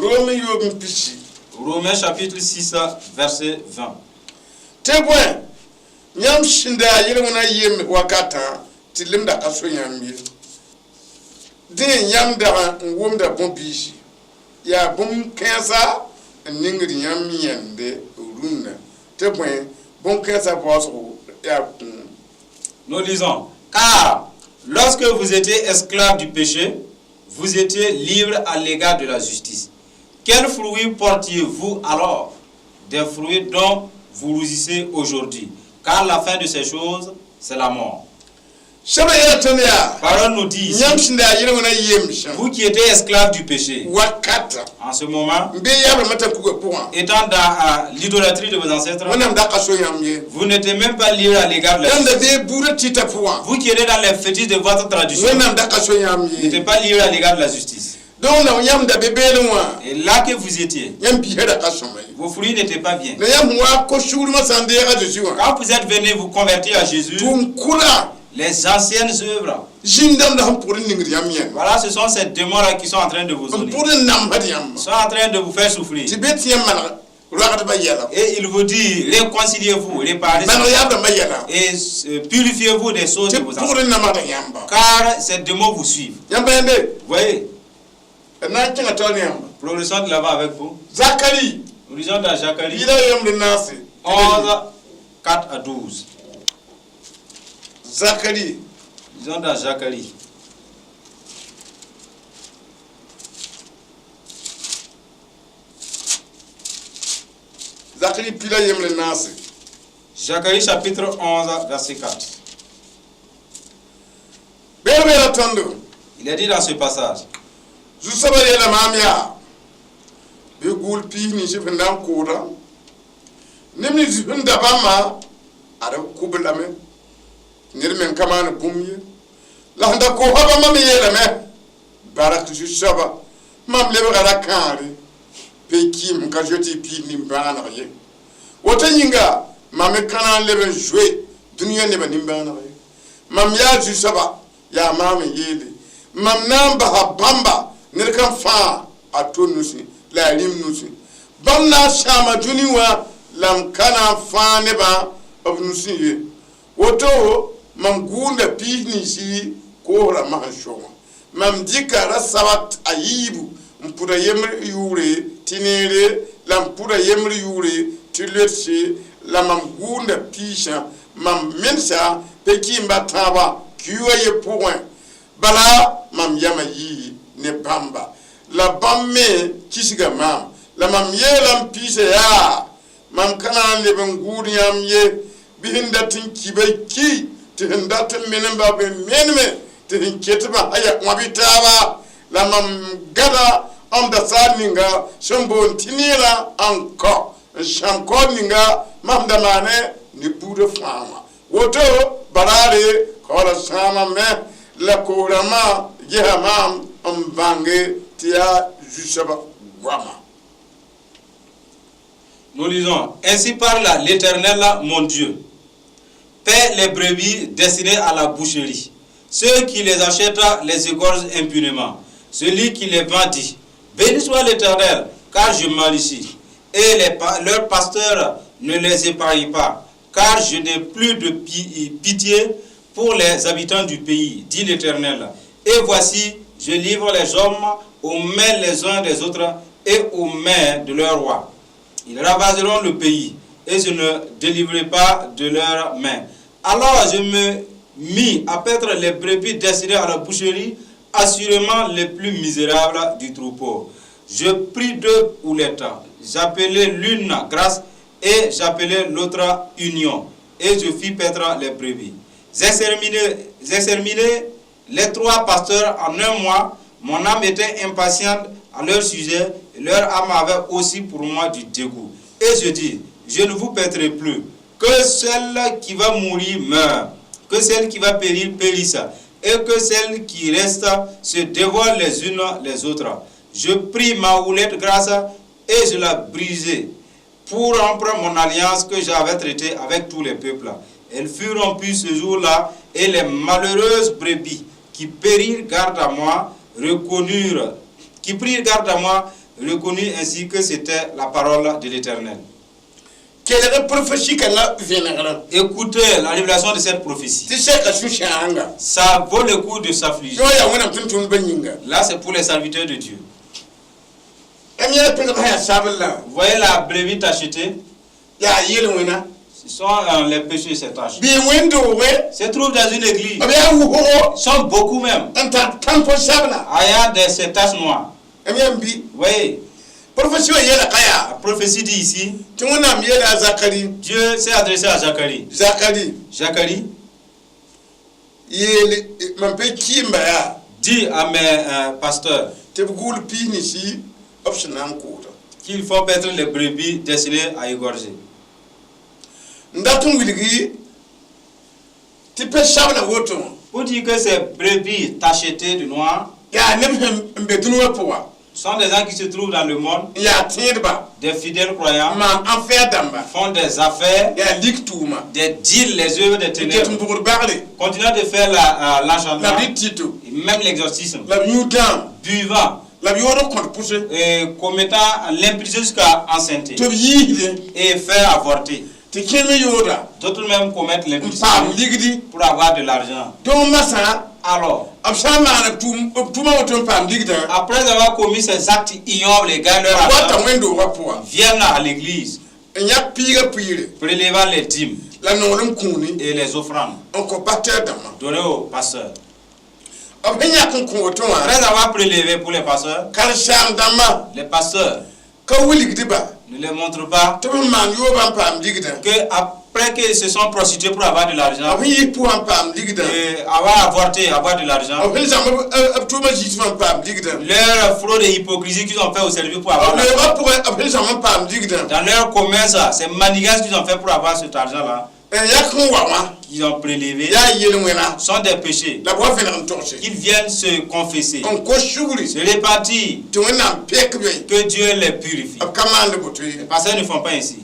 B: Rom yoob n pisi.
C: Romains chapitre 6, verset 20.
B: Tɩ bõe yãmb sẽn da yaa yel-wẽna yem wakatã tɩ lemda ka so yãmb ye dẽ yãmb dag n wʋmda bõn-biisi yaa bũmb kãensa n ningd yãmb yẽnde rũnnã tɩ bõe bõn-kãensã baoosgo yaa kũum.
C: Nous lisons: Car lorsque vous étiez esclaves du péché, vous étiez libres à l'égard de la justice. Quels fruits portiez-vous alors? Des fruits dont vous rougissez aujourd'hui. Car la fin de ces choses, c'est la mort.
B: Sẽbra yeela tõnd yaa
C: Parole nous dit ici,
B: yãmb sẽn da yaa yel-wẽna yemsã
C: vous qui étiez esclaves du péché,
B: wakata
C: en ce moment,
B: n be yabrãmbã t'a kuga pʋgã
C: étant dans l'idolâtrie de vos ancêtres,
B: Wẽnnaam da ka so yãmb ye
C: vous n'étiez même pas libres à l'égard de la
B: yãmb da
C: justice.
B: bee buudã tɩta pʋgã
C: Vous qui étiez dans les fétiches de votre tradition,
B: Wẽnnaam da ka so yãmb
C: vous n'étiez
B: ye
C: pas libres à l'égard de la justice.
B: Donc la yãmb da be beelẽ wã
C: Et là que vous étiez,
B: yãmb biisã da ka sõma ye
C: vos fruits n'étaient pas bien.
B: la yãmb wa ko-sugrmã sã n deeg a Zeezi wã
C: Quand vous êtes venus vous convertir à Jésus,
B: tʋʋm kʋla
C: les anciennes œuvres,
B: zĩn-dãmb la sẽn pʋgd n ningd yãmb yẽnd
C: voilà, ce sont ces démons-là qui sont en train de vous
B: n
C: zoner.
B: pʋgd n namsd yãmb
C: Ils sont en train de vous faire souffrir.
B: tɩ be tɩ yãmb maneg roagdbã yɛla
C: Et il vous dit, réconciliez-vous, réparez
B: maneg yaab-rãmbã yɛla
C: et purifiez-vous des choses
B: tɩ
C: de vos
B: pʋgd
C: ancêtres.
B: n namsda yãmba.
C: Car ces démons vous suivent.
B: Yãmb pa yẽnde
C: Vous voyez,
B: d na n kẽnga taoor ne yãmba
C: progressons de l'avant avec vous.
B: Zakari
C: Nous lisons dans Zacharie
B: yɩla yemd naase
C: 11, 4 à 12.
B: Zakari.
C: Lisons dans Zacharie.
B: Zakari pila yemd naase.
C: Zacharie chapitre 11, verset 4.
B: Beer beera tõndo
C: Il est dit dans ce passage,
B: zu-soabã yeela maam yaa bɩ gʋʋl piis nins sẽn na n kʋʋda neb nins sẽn da bãmba ad b kʋb lame ned meng ka maan bũmb ye la sẽn da koosã bãmba me yeelame bark zu-soaba mam lebga ra kãare pe-kɩɩm n ka zoe tɩ y piis nimbãaneg ye woto yĩnga mam me ka na n leb n zoe dũniyã nebã nimbãaneg ye mam yaa zu-soaba yaa maam n yeele mam na n basa bãmba ned kam fãa a to nusi la a rĩm nusi bãmb na n sãama dũni wã la m ka na n fãag nebã b nusẽ ye woto mam gʋʋnda piis ninsi koosrã masẽn so wã mam dɩka ra sabat a yiibu n pʋda yembr yʋʋre tɩ neere la n pʋda yembr yʋʋre tɩ loetse la mam gʋʋnda piisã mam mensa pe-kɩɩmba tãabã kiuugã ye pʋgẽ bala mam yama yii ne bãmba la bãmb me kisga maam la mam yeela n piisa yaa mam ka na n leb n gʋʋd yãmb ye bɩ sẽn dat n kiba ki tɩ sẽn dat n menemba bɩ meneme tɩ sẽn ketbã a ya wãb taaba la mam gãda m da saar ninga sẽn boond tɩ neerã n kao n sãam kaood ninga mam da maane ne buudã fãa wã woto baraare kaoola sãama me la koos-rãmbã gesa maam n bãnge tɩ yaa zu-soabã goama.
C: Nous lisons: Ainsi parle l'Éternel, mon Dieu. Paie les brebis destinées à la boucherie. Ceux qui les achètent les égorgent impunément. Celui qui les vend dit: Béni soit l'Éternel, car je m'enrichis. Et leurs pasteurs ne les épargnent pas, car je n'ai plus de pitié pour les habitants du pays, dit l'Éternel. Et voici, je livre les hommes aux mains les uns des autres et aux mains de leur roi. Ils ravageront le pays et je ne délivrerai pas de leurs mains. Alors je me mis à paître les brebis destinées à la boucherie, assurément les plus misérables du troupeau. Je pris deux houlettes, j'appelai l'une Grâce et j'appelai l'autre Union, et je fis paître les brebis. J'exterminai les trois pasteurs en un mois. Mon âme était impatiente à leur sujet, et leur âme avait aussi pour moi du dégoût. Et je dis: Je ne vous paîtrai plus. Que celle qui va mourir meure, que celle qui va périr périsse, et que celles qui restent se dévorent les unes les autres. Je pris ma houlette Grâce et je la brisai pour rompre mon alliance que j'avais traitée avec tous les peuples. Elle fut rompue ce jour-là, et les malheureuses brebis qui périrent garde à moi reconnurent, qui prirent garde à moi reconnut ainsi que c'était la parole de l'Éternel.
B: Kelg prophétie kãngã vẽnegrã.
C: Écoutez la révélation de cette prophétie.
B: Tɩ sɛka sũ-sãanga.
C: Ça vaut le coup de s'affliger.
B: Yõ yaa Wẽnnaam tʋm-tʋmdbã yĩnga.
C: Là, c'est pour les serviteurs de Dieu.
B: M yã pesg sã yaa sabl la.
C: Vous voyez la brebis tachetée?
B: Yaa yel-wẽna.
C: Ce sont les péchés, ces taches.
B: Bɩ wẽnd-doogẽ.
C: Se trouvent dans une église.
B: B yaa wʋsgo.
C: Ils sont beaucoup même.
B: N tar tãmpõ sabla.
C: Ayant ces taches noires.
B: M yã n bi.
C: Vous voyez,
B: Prophétie wã yeela ka yaa.
C: La prophétie dit ici,
B: Tɩ Wẽnnaam yeela a Zakari.
C: Dieu s'est adressé à Zacharie.
B: Zakari.
C: Zacharie,
B: Yeel mam pe kɩɩmba yaa.
C: Dis à mes pasteurs
B: Tɩ b gʋʋl piis ninsi b sẽn na n kʋʋda.
C: Qu'il faut paître les brebis destinées à égorger.
B: N dat n wilgi tɩ pe sabla woto wã.
C: Pour dire que ces brebis tachetées de noir
B: Yaa neb sẽn n be dũni wã pʋga.
C: Sont des gens qui se trouvent dans le monde,
B: N yaa tẽedba.
C: Des fidèles croyants,
B: N maan affaire dãmba.
C: Font des affaires,
B: Yaa lik tʋʋma.
C: Des deals, les œuvres des
B: N ket
C: ténèbres,
B: n bʋgd bagre.
C: Continuant de faire l'enchantement,
B: La b dɩ tɩto.
C: Et même l'exorcisme,
B: La b yũ dãam.
C: Buvant
B: La b yood n kõt pʋse.
C: Et commettant l'impudicité jusqu'à enceinte
B: Tɩ b yiisde.
C: Et faire avorter.
B: Tɩ kẽem yooda.
C: D'autres même commettent
B: N
C: l'impudicité
B: paam ligdi.
C: Pour avoir de l'argent.
B: Donc masã.
C: Alors,
B: B sã n maan b tʋʋmã woto n paam ligdã.
C: Après avoir commis ces actes ignobles et gagnent leur
B: Wata
C: argent,
B: wẽn-doogã pʋga.
C: Viennent à l'église,
B: N yãk piigã piire.
C: Prélevant les dîmes
B: La nonglem kũuni.
C: Et les offrandes
B: N kõ pasteur dãmbã.
C: Données aux pasteurs.
B: B sẽn yãk n kõ woto wã.
C: Après avoir prélevé pour les pasteurs,
B: Karen-saam dãmbã.
C: Les pasteurs
B: Ka wilgd ba.
C: Ne les montrent pas
B: Tɩ b sẽn maan yoobã n paam ligdã.
C: Que après qu'ils se sont prostitués pour avoir de l'argent,
B: B sẽn yɩ pʋgã n paam ligdã.
C: Et avoir avorté, avoir de l'argent,
B: B sẽn zãmb b tʋʋmã zĩismã n paam ligdã.
C: Leur fraude et hypocrisie qu'ils ont fait au service pour avoir
B: B
C: l'argent.
B: leoogã pʋgẽ b sẽn zãmb n paam ligdã.
C: Dans leur commerce, ces manigances qu'ils ont fait pour avoir cet argent-là,
B: N yãk n wa wã.
C: Qu'ils ont prélevé,
B: Yaa yel-wẽna.
C: Sont des péchés.
B: La b wa vẽneg n togse.
C: Qu'ils viennent se confesser,
B: N kos sugri.
C: Se repentir,
B: Tɩ Wẽnnaam pek be.
C: Que Dieu les purifie.
B: B ka maand boto ye.
C: Les pasteurs ne font pas ainsi.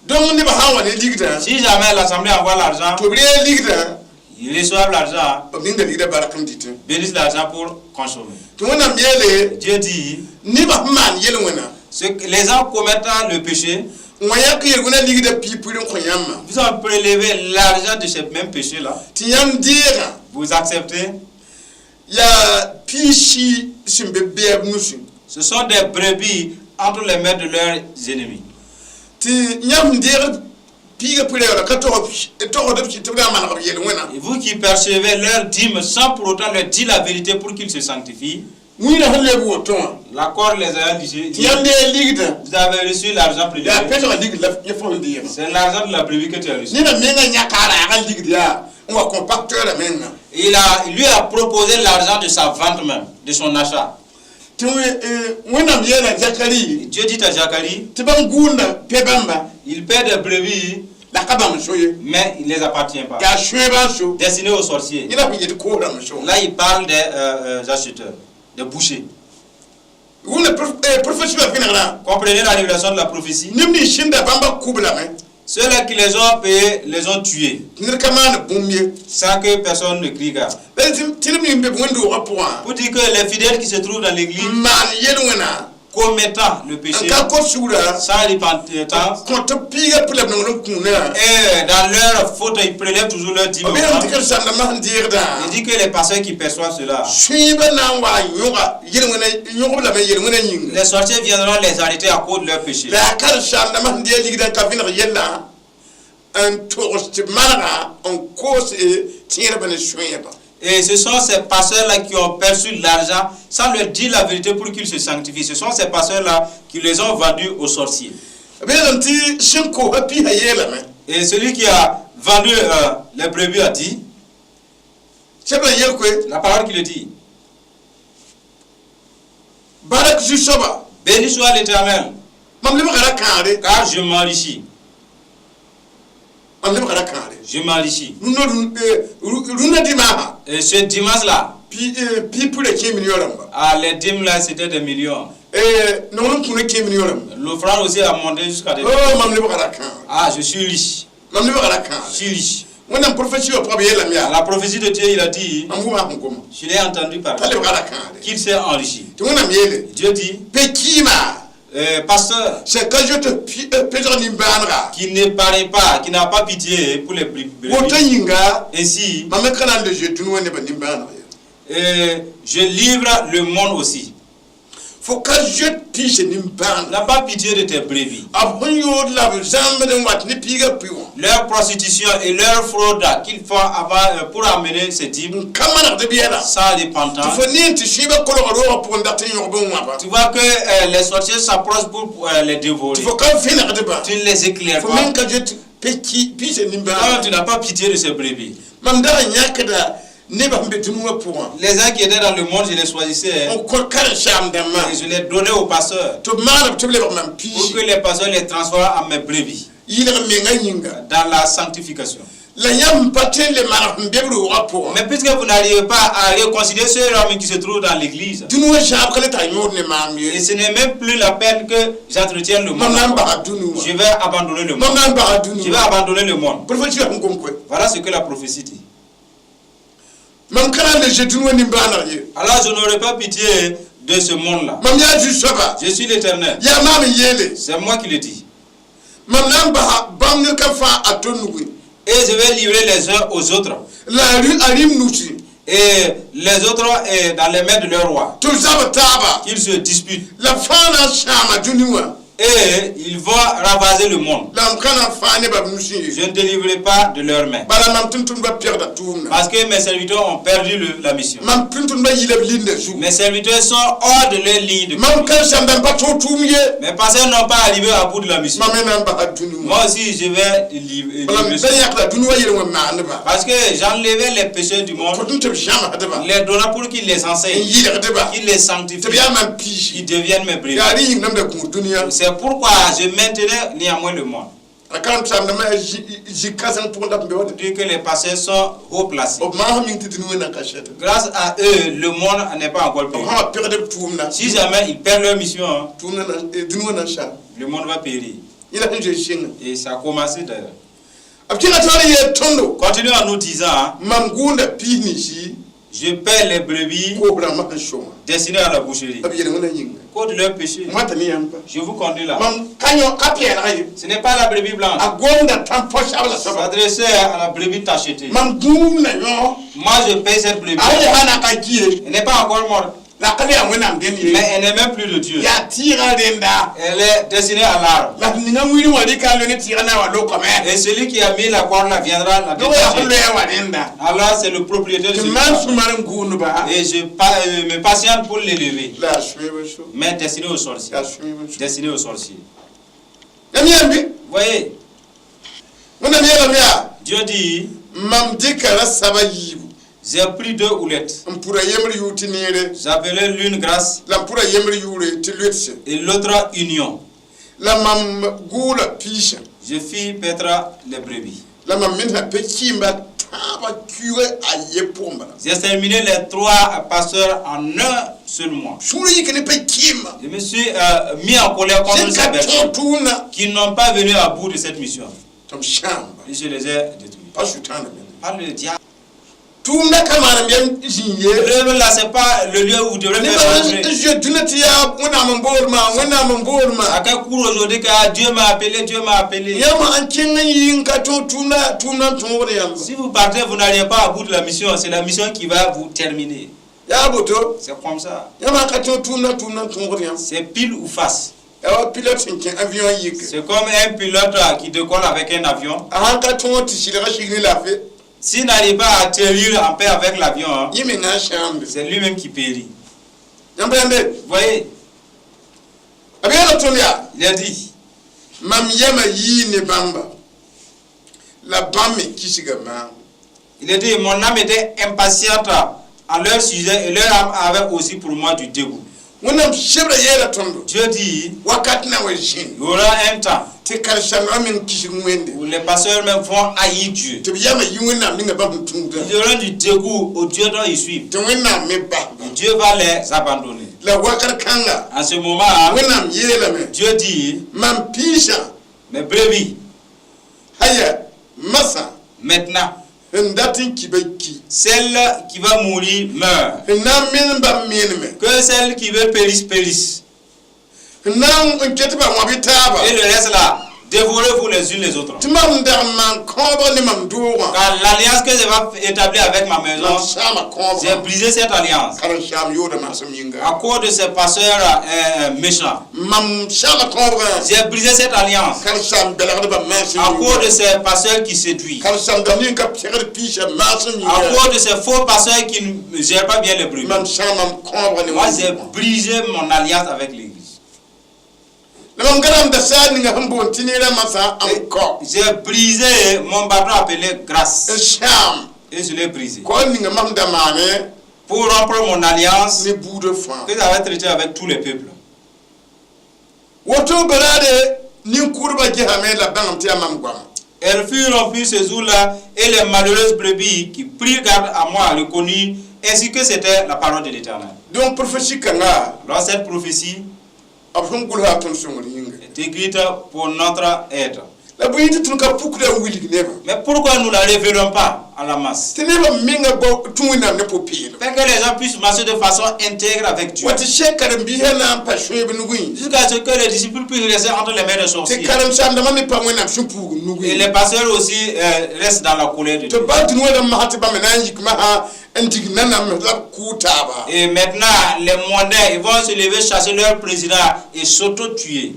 B: Donc nebã sã n wa ne ligdã.
C: Si jamais l'assemblée envoie l'argent,
B: Tɩ b reeg ligdã.
C: Ils reçoivent l'argent,
B: B ninda ligdã bark n dɩtẽ.
C: Bénissent l'argent pour consommer.
B: Tɩ Wẽnnaam yeele.
C: Dieu dit,
B: Nebã sẽn maan yel-wẽna.
C: Ce que les gens commettant le péché,
B: N wa yãk yel-wẽna ligdã piig pʋɩr n kõ yãmbã.
C: Vous avez prélevé l'argent de ces mêmes péchés-là.
B: Tɩ yãmb deegã.
C: Vous acceptez.
B: Yaa piig sɩ sẽn be bɛɛb nusẽ.
C: Ce sont des brebis entre les mains de leurs ennemis.
B: Tɩ yãmb sẽn deeg piigã pʋɩra yaoola ka togsd b sɩ tɩ b na n maneg b yel-wẽna.
C: Et vous qui percevez leur dîme sans pour autant leur dire la vérité pour qu'ils se sanctifient,
B: Wĩnã sẽn leb woto wã.
C: L'accord les a liés.
B: Tɩ yãmb deeg ligdã.
C: Vous avez reçu l'argent prélevé.
B: Yaa pesgã ligd la yẽ fo sẽn deegã.
C: C'est l'argent de la brebis que tu as reçu.
B: Neda mengã yãka a raagã ligd yaa n wa kõ pasteur menga.
C: Il lui a proposé l'argent de sa vente même, de son achat.
B: Tɩ Wẽnnaam yeela Zakari.
C: Dieu dit à Zacharie,
B: Tɩ bãmb gũudã pe bãmba.
C: Il paie des brebis,
B: La ka bãmb so ye.
C: Mais il ne les appartient pas.
B: Yaa sõebã n so.
C: Destiné aux sorciers.
B: Yẽ la sẽn yet koosdãmb so.
C: Là, il parle des acheteurs, des bouchers.
B: Wʋmda prophétie wã vẽnegrã.
C: Comprenez la révélation de la prophétie.
B: Neb nins sẽnda bãmba kʋb lame.
C: Ceux-là qui les ont payés, les ont tués,
B: Tɩ ned ka maan bũmb ye.
C: Sans que personne ne crie gare.
B: Tɩ neb ning n be wẽn-doogã pʋgã.
C: Pour dire que les fidèles qui se trouvent dans l'église,
B: N maan yel-wẽna.
C: Commettant le
B: N
C: péché,
B: ka kot sugrã.
C: Sans repentance,
B: Kõ tɩ piigã pʋ la b nongl n kũunã.
C: Et dans leur faute, ils prélèvent toujours leur dîme.
B: B yeelame tɩ karen-saamdãmbã sẽn deegdã.
C: Il dit que les pasteurs qui perçoivent cela,
B: Sõebã na n wa n yõga yel-wẽna yõgb lame yel-wẽna yĩnga.
C: Les sorciers viendront les arrêter à cause de leur péché.
B: La yaa karen-saamdãmbã sẽn deeg ligdã n ka vẽneg yellã n togs tɩ b manega n koos tẽedbã ne sõeebã.
C: Et ce sont ces pasteurs-là qui ont perçu l'argent sans leur dire la vérité pour qu'ils se sanctifient. Ce sont ces pasteurs-là qui les ont vendus aux sorciers.
B: B yeelame tɩ sẽn koosã piisã yeelame.
C: Et celui qui a vendu les brebis a dit,
B: Sɛbã yel koe.
C: La parole qui le dit,
B: Barak zu-soaba.
C: Béni soit l'Éternel,
B: Mam lebga ra kãare.
C: Car je m'enrichis.
B: Mam lebga ra kãare.
C: Je m'enrichis.
B: Rũnã dɩmaasã.
C: Et ce dimanche-là,
B: Pi pʋra kẽ million rãmba.
C: Ah, les dîmes là, c'était des millions.
B: Nongl n kũnã kẽ million rãmba.
C: L'offrande aussi a monté jusqu'à des
B: Oh, mam lebga ra kãare.
C: Ah, je suis riche.
B: Mam lebga ra kãare.
C: Je suis riche.
B: Wẽnnaam prophétie wã pʋgã b yeelame yaa
C: La prophétie de Dieu, il a dit,
B: mam wʋma sẽn goma
C: je l'ai entendu
B: t'a
C: parler,
B: lebga ra kãade
C: qu'il s'est enrichi.
B: Tɩ Wẽnnaam yeele
C: Dieu dit,
B: pe-kɩɩma
C: pasteur,
B: sẽn ka zoet pesg nimbãanega
C: qui ne paraît pas, qui n'a pas pitié pour les brebis.
B: Woto yĩnga
C: Ainsi,
B: mam me ka na n le zoe dũni wã nebã nimbãaneg ye
C: je livre le monde aussi.
B: Fo ka zoet piisã nimbãanega
C: N'a pas pitié de tes brebis.
B: B sẽn yood la b zãmbd n wat ne piigã pʋɩ wã
C: Leur prostitution et leur fraude qu'ils font avant, pour amener ces dîmes
B: n ka manegd b yɛla
C: sans
B: tɩ
C: repentance.
B: Fo ne n tɩ sẽebã kolga roogã pʋgẽ dat n yõg b n wãba
C: Tu vois que les sorciers s'approchent pour les dévorer.
B: Tɩ fo ka vẽnegdba
C: Tu ne les éclaires
B: fo
C: pas.
B: meng ka zoet piisã
C: Toi-même,
B: nimbãanega
C: tu n'as pas pitié de ces brebis.
B: Mam dag n yãkda nebã sẽn be dũni wã pʋgã
C: Les gens qui étaient dans le monde, je les choisissais, hein,
B: n kõ karen-saam-dãmbã
C: et je les donnais aux pasteurs
B: tɩ b maaneb tɩ b lebg mam
C: pour
B: piisi
C: que les pasteurs les transforment en mes brebis
B: yɩlg mengã yĩnga
C: dans la sanctification.
B: La yãmb pa tõe n le maneg sẽn be b roogã pʋgã
C: Mais puisque vous n'arrivez pas à réconcilier ceux là qui se trouvent dans l'église,
B: dũni wã zãab ka le tar yõod ne maam
C: et
B: ye
C: ce n'est même plus la peine que j'entretienne le
B: mam
C: monde.
B: Na n baga dũni wã
C: Je vais abandonner le
B: mam
C: monde.
B: Na n baga dũni
C: Je vais
B: wã
C: abandonner le monde.
B: prophétie wã sẽn gom koe
C: Voilà ce que la prophétie dit.
B: Mam ka na n le zoe dũni wã nimbãaneg ye
C: Alors je n'aurai pas pitié de ce monde-là.
B: Mam yaa Zu-soaba
C: Je suis l'Éternel.
B: Yaa maam n yeele
C: C'est moi qui le dis.
B: Mam na n basa bãmb ka fãa a to nugi
C: Et je vais livrer les uns aux autres.
B: La a rɩ- a rĩm nusi
C: Et les autres dans les mains de leur roi.
B: Tɩ b zab taaba
C: Qu'ils se disputent.
B: La fãa na n sãama dũni wã
C: Et ils vont ravager le monde.
B: La m ka na n fãa nebã b nusẽ ye
C: Je ne délivrerai pas de leurs mains.
B: Bala mam tʋm-tʋmdbã pegda tʋʋmda
C: Parce que mes serviteurs ont perdu la mission.
B: Mam tʋm-tʋmdbã yila b linda zugu
C: Mes serviteurs sont hors de leur ligne de
B: Mam karen-sãmbã n pa tõog tʋʋm ye
C: Mes pasteurs n'ont pas arrivé à bout de la mission.
B: Mam me na n basa dũni wã
C: Moi aussi, je vais livrer.
B: Bala m da yãkda dũni wã yel-wẽn maandba
C: Parce que j'enlevais les pécheurs du monde,
B: fo tʋm tɩ b zãmsdba
C: les donnant pour qu'ils les
B: n
C: enseignent,
B: yɩlgdba
C: qu'ils les
B: tɩ
C: sanctifient,
B: b yaa mam piisi
C: qu'ils deviennent mes brebis.
B: Yaa rẽ yĩng mam da gũud dũniyã
C: C'est pourquoi je maintenais néanmoins le monde.
B: A karen-saamdãmbã yaa zĩ kãseng pʋgẽ dat n be wa
C: Dire que les pasteurs sont haut placés.
B: B maasã ming tɩ dũni wã na ka sɛta
C: Grâce à eux, le monde n'est pas encore
B: B
C: péri.
B: sã wa pegd b tʋʋmda
C: Si jamais ils perdent leur mission, hein,
B: tʋʋmda na dũni wã na n sa
C: le monde va périr.
B: Yẽla sẽn zoe sɩnga
C: Et ça a commencé d'ailleurs.
B: B kẽnga taoor n yeel tõndo
C: Continue en nous disant, hein,
B: mam gʋʋnda piis ninsi
C: je paie les brebis
B: koos rãmbã sẽn sõnga
C: destinées à la boucherie.
B: B yel wẽnna yĩnga
C: Cause de leur péché.
B: wãta ne yãmba
C: Je vous conduis là.
B: Mam ka yõ ka pɛɛlga ye
C: Ce n'est pas la brebis blanche.
B: A gomda tãn-põsabla soaba
C: S'adresser à la brebis tachetée.
B: Mam gũudna yõ
C: Moi, je paie cette brebis.
B: A ya na ka ki ye
C: Elle n'est pas encore morte,
B: la ka le yaa Wẽnnaam dẽnd ye
C: mais elle n'est même plus de Dieu.
B: Yaa tɩɩgã renda
C: Elle est destinée à l'arbre.
B: La ninga wĩr wã rɩka n loe ne tɩɩgã na n wa lokame
C: Et celui qui a mis la corde là viendra la
B: Dog yaa sẽn
C: détacher.
B: loɛɛ wa rẽnda
C: Alors, c'est le propriétaire de
B: Tɩ
C: celui
B: maan sũ-mar n gũudba
C: Et je me patiente pour l'élever.
B: La yaa sũyb so
C: Mais destiné aux sorciers.
B: Yaa sũyb so
C: Destiné aux sorciers.
B: Yãmb yãmbe
C: Vous voyez,
B: Wẽnnaam yeelame yaa
C: Dieu dit,
B: mam dɩka ra saba yiibu
C: j'ai pris deux houlettes.
B: N pʋra yembr yʋʋr tɩ neere
C: J'appelais l'une grâce
B: la n pʋra yembr yʋʋre tɩ loetse
C: et l'autre union.
B: La mam gʋʋla piisã
C: Je fis paître les brebis.
B: La mam mensã pe-kɩɩmba tãabã kuigã a ye pʋgẽ bala
C: J'ai terminé les trois pasteurs en un seul mois.
B: Sũurã yik ne pe-kɩɩmba
C: Je me suis mis en colère contre
B: sẽn
C: ces
B: ka
C: personnes
B: tõog tʋʋmna
C: qui n'ont pas venu à bout de cette mission.
B: Tɩ b sãamba
C: Et je les ai détruits.
B: Pa sʋtãana meng
C: Par le diable.
B: Tʋʋmda ka maan n yɛm zĩig ye
C: L'œuvre là, c'est pas le lieu où vous devrez
B: Nebã
C: faire rentrer.
B: n zoe dũnã tɩ yaa Wẽnnaam n bool maa Wẽnnaam n bool maa
C: Chacun court aujourd'hui car Dieu m'a appelé, Dieu m'a appelé.
B: Yãmb n kẽng n yɩ n ka tõog tʋʋmda tʋʋmda n tõogd yãmba
C: Si vous partez, vous n'arrivez pas à bout de la mission. C'est la mission qui va vous terminer.
B: Yaa boto
C: C'est comme ça.
B: Yãmb sã ka tõog tʋʋmda tʋʋmda n tõogd yãmb
C: C'est pile ou face.
B: Yaa wa pilote sẽn kẽ avion n yike
C: C'est comme un pilote qui décolle avec un avion.
B: A sãn ka tõog tɩ sɩlga sig ne laafɩ
C: S'il n'arrive pas à atterrir en paix avec l'avion, hein,
B: yẽ menga n sãamde
C: c'est lui-même qui périt.
B: Yãmb yãmbe
C: Vous voyez,
B: b yeela tõnd yaa
C: il a dit,
B: mam yɛma yii ne bãmba la bãmb me kisga maam
C: il a dit, mon âme était impatiente en leur sujet et leur âme avait aussi pour moi du dégoût.
B: Wẽnnaam sebra yeela tõndo
C: Dieu dit,
B: wakat na wa zĩnd
C: il y aura un temps
B: tɩ karen-saambã meng kisg Wẽnde
C: où les pasteurs même vont haïr Dieu.
B: Tɩ b yama yi Wẽnnaam ninga bãmb sẽn tũudã
C: Ils auront du dégoût au Dieu dont ils suivent.
B: Tɩ Wẽnnaam me basba
C: Et Dieu va les abandonner.
B: La wakat kãnga
C: En ce moment,
B: Wẽnnaam yeelame
C: Dieu dit,
B: mam piisã
C: mes brebis,
B: haya masã
C: Maintenant,
B: Sẽn dat n ki ba ki.
C: Celle qui va mourir meurt.
B: Sẽn na n menem bãmb meneme.
C: Que celle qui veut périsse, périsse.
B: Sẽn na n ket ba wãb y taaba.
C: Et le reste là, dévorez-vous les unes les autres.
B: Tɩ mam dag n maan kãobg ne mam doogã.
C: Car l'alliance que je vais établir avec ma maison,
B: Mam saama
C: j'ai
B: kãobgã.
C: brisé cette alliance.
B: Karen-saam yooda maasem yĩnga.
C: À cause de ces pasteurs méchants.
B: Mam saama kãobgã.
C: J'ai brisé cette alliance.
B: Karen-saam belgdbã maasem
C: À cause de
B: yĩnga.
C: ces pasteurs qui séduisent.
B: Karen-saam dãmb ning ka pegd piisã maasem
C: À
B: yĩnga.
C: cause de ces faux pasteurs qui ne gèrent pas bien les brebis.
B: Mam sãam mam kãobgã ne
C: Moi, j'ai
B: Wẽnnaam.
C: Brisé mon alliance avec l'église.
B: La mam ga da saad ninga sẽn boond tɩ neerã masã m kao.
C: J'ai brisé mon bâton appelé
B: N
C: grâce.
B: sãam.
C: Et je l'ai brisé.
B: Kao ninga mam da maane
C: Pour rompre mon alliance
B: ne buudã fãa.
C: Que j'avais traité avec tous les peuples.
B: Woto baraade nin-kʋʋdbã gesame la bãngame tɩ yaa mam goama.
C: Elles furent rompues ce jour-là et les malheureuses brebis qui prirent garde à moi reconnurent ainsi que c'était la parole de l'Éternel.
B: Donc prophétie kãnga
C: Alors cette prophétie
B: b sẽn gʋlsa tõnd sõngr yĩnga.
C: Est écrite pour notre aide.
B: La bõe tɩ tõnd ka pukda n wilg nebã?
C: Mais pourquoi nous ne la révélons pas à la masse?
B: Tɩ nebã menga bao tũ Wẽnnaam ne pʋ-peelem.
C: Afin que les gens puissent marcher de façon intègre avec Dieu.
B: Wa tɩ sɛk karen-biisã na n pa sõeb nugẽ.
C: Jusqu'à ce que les disciples puissent rester entre les mains des
B: Tɩ
C: sorciers.
B: karen-saamdãmbã me pa Wẽnnaam sẽn puug
C: Et
B: nugẽ.
C: les pasteurs aussi restent dans la colère de
B: Tɩ
C: Dieu.
B: ba dũni wã rãmb masã tɩ bãmb na n yik masã n dig nanam la b kʋʋ taaba.
C: Et maintenant, les mondains, ils vont se lever, chasser leur président et s'auto-tuer.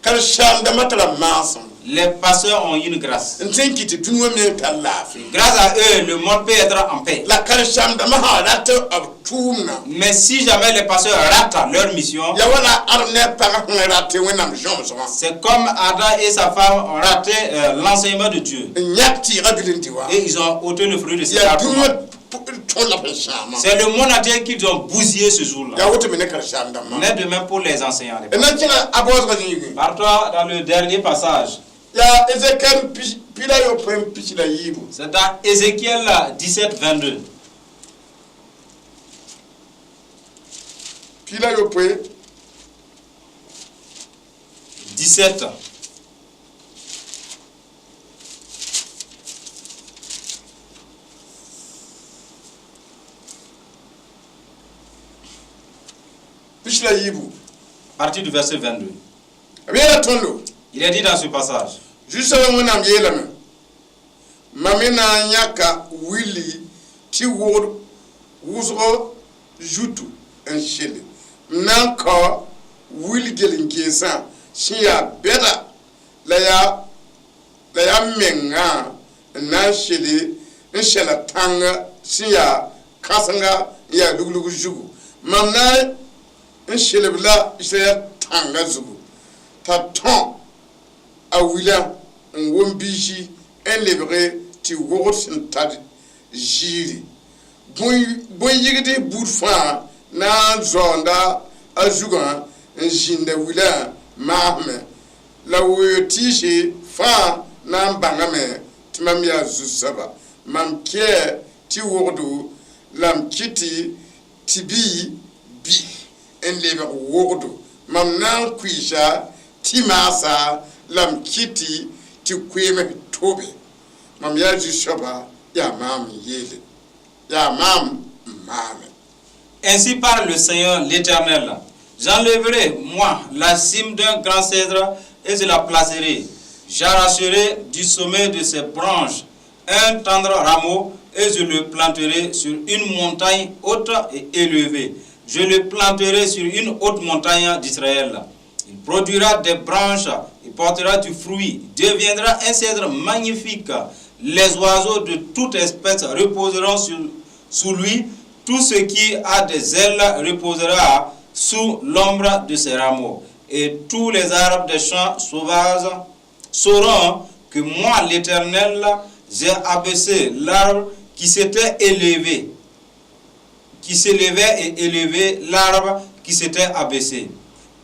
B: Karen-saamdãmbã tara maasem.
C: Les pasteurs ont une grâce.
B: N tõe n kɩt tɩ dũni wã me tar laafɩ.
C: Grâce à eux, le monde peut être en paix.
B: La karen-saamdãmbã sã rat b tʋʋmdã.
C: Mais si jamais les pasteurs ratent leur mission,
B: Ya wala Adam ne a pagã sẽn rat Wẽnnaam zõmsgã.
C: C'est comme Adam et sa femme ont raté l'enseignement de Dieu.
B: N yãk tɩɩgã bil n dɩ wa.
C: Et ils ont ôté le fruit de cet
B: Yaa
C: arbre.
B: dũni wã tõnd la b sẽn sãama.
C: C'est le monde entier qu'ils ont bousillé ce jour-là.
B: Yaa woto me ne karen-saam-dãmbã.
C: Mais demain pour les enseignants.
B: D na n kẽnga a baoosgã zĩigẽ.
C: Partons dans le dernier passage.
B: Yaa Ezekiel 17 la yiibu.
C: C'est dans Ézéchiel 17, 22.
B: Pis la yopoe.
C: 17.
B: Pis la yiibu.
C: Partir du verset 22.
B: B yeela tõndo.
C: Il est dit dans ce passage.
B: Zu-soabã Wẽnnaam yeelame mam me na n yãka willi tɩ wogd wʋsgo zutu n sele m na n kao wil gel-n-geesã sẽn yaa bɛda la yaa mengã n na n sele n sɛla tãnga sẽn yaa kãsenga n yaa luglug zugu mam na n selb la Israɛl tãnga zugu t'a tõ a wila n wom biisi n lebge tɩ wogd sẽn tar ziiri bõe-yɩgd buud fãa na n zaoonda a zugã n zĩnda wilã maasme la weoog tɩɩse fãa na n bãngame tɩ mam yaa zu-soaba mam kɛɛ tɩ wogdo la m kɩtɩ tɩ bɩ bi n lebg wogdo mam na n kʋɩɩsa tɩ maasa la m kɩtɩ tɩ koeem tobe mam yaa zu-soaba yaa maam n yeele yaa maam n maame.
C: Ainsi parle le Seigneur l'Éternel. J'enlèverai, moi, la cime d'un grand cèdre et je la placerai. J'arracherai du sommet de ses branches un tendre rameau et je le planterai sur une montagne haute et élevée. Je le planterai sur une haute montagne d'Israël. Il produira des branches, il portera du fruit, deviendra un cèdre magnifique. Les oiseaux de toute espèce reposeront sous lui. Tout ce qui a des ailes reposera sous l'ombre de ses rameaux. Et tous les arbres des champs sauvages sauront que moi, l'Éternel, j'ai abaissé l'arbre qui s'était élevé, qui s'élevait et élevé l'arbre qui s'était abaissé,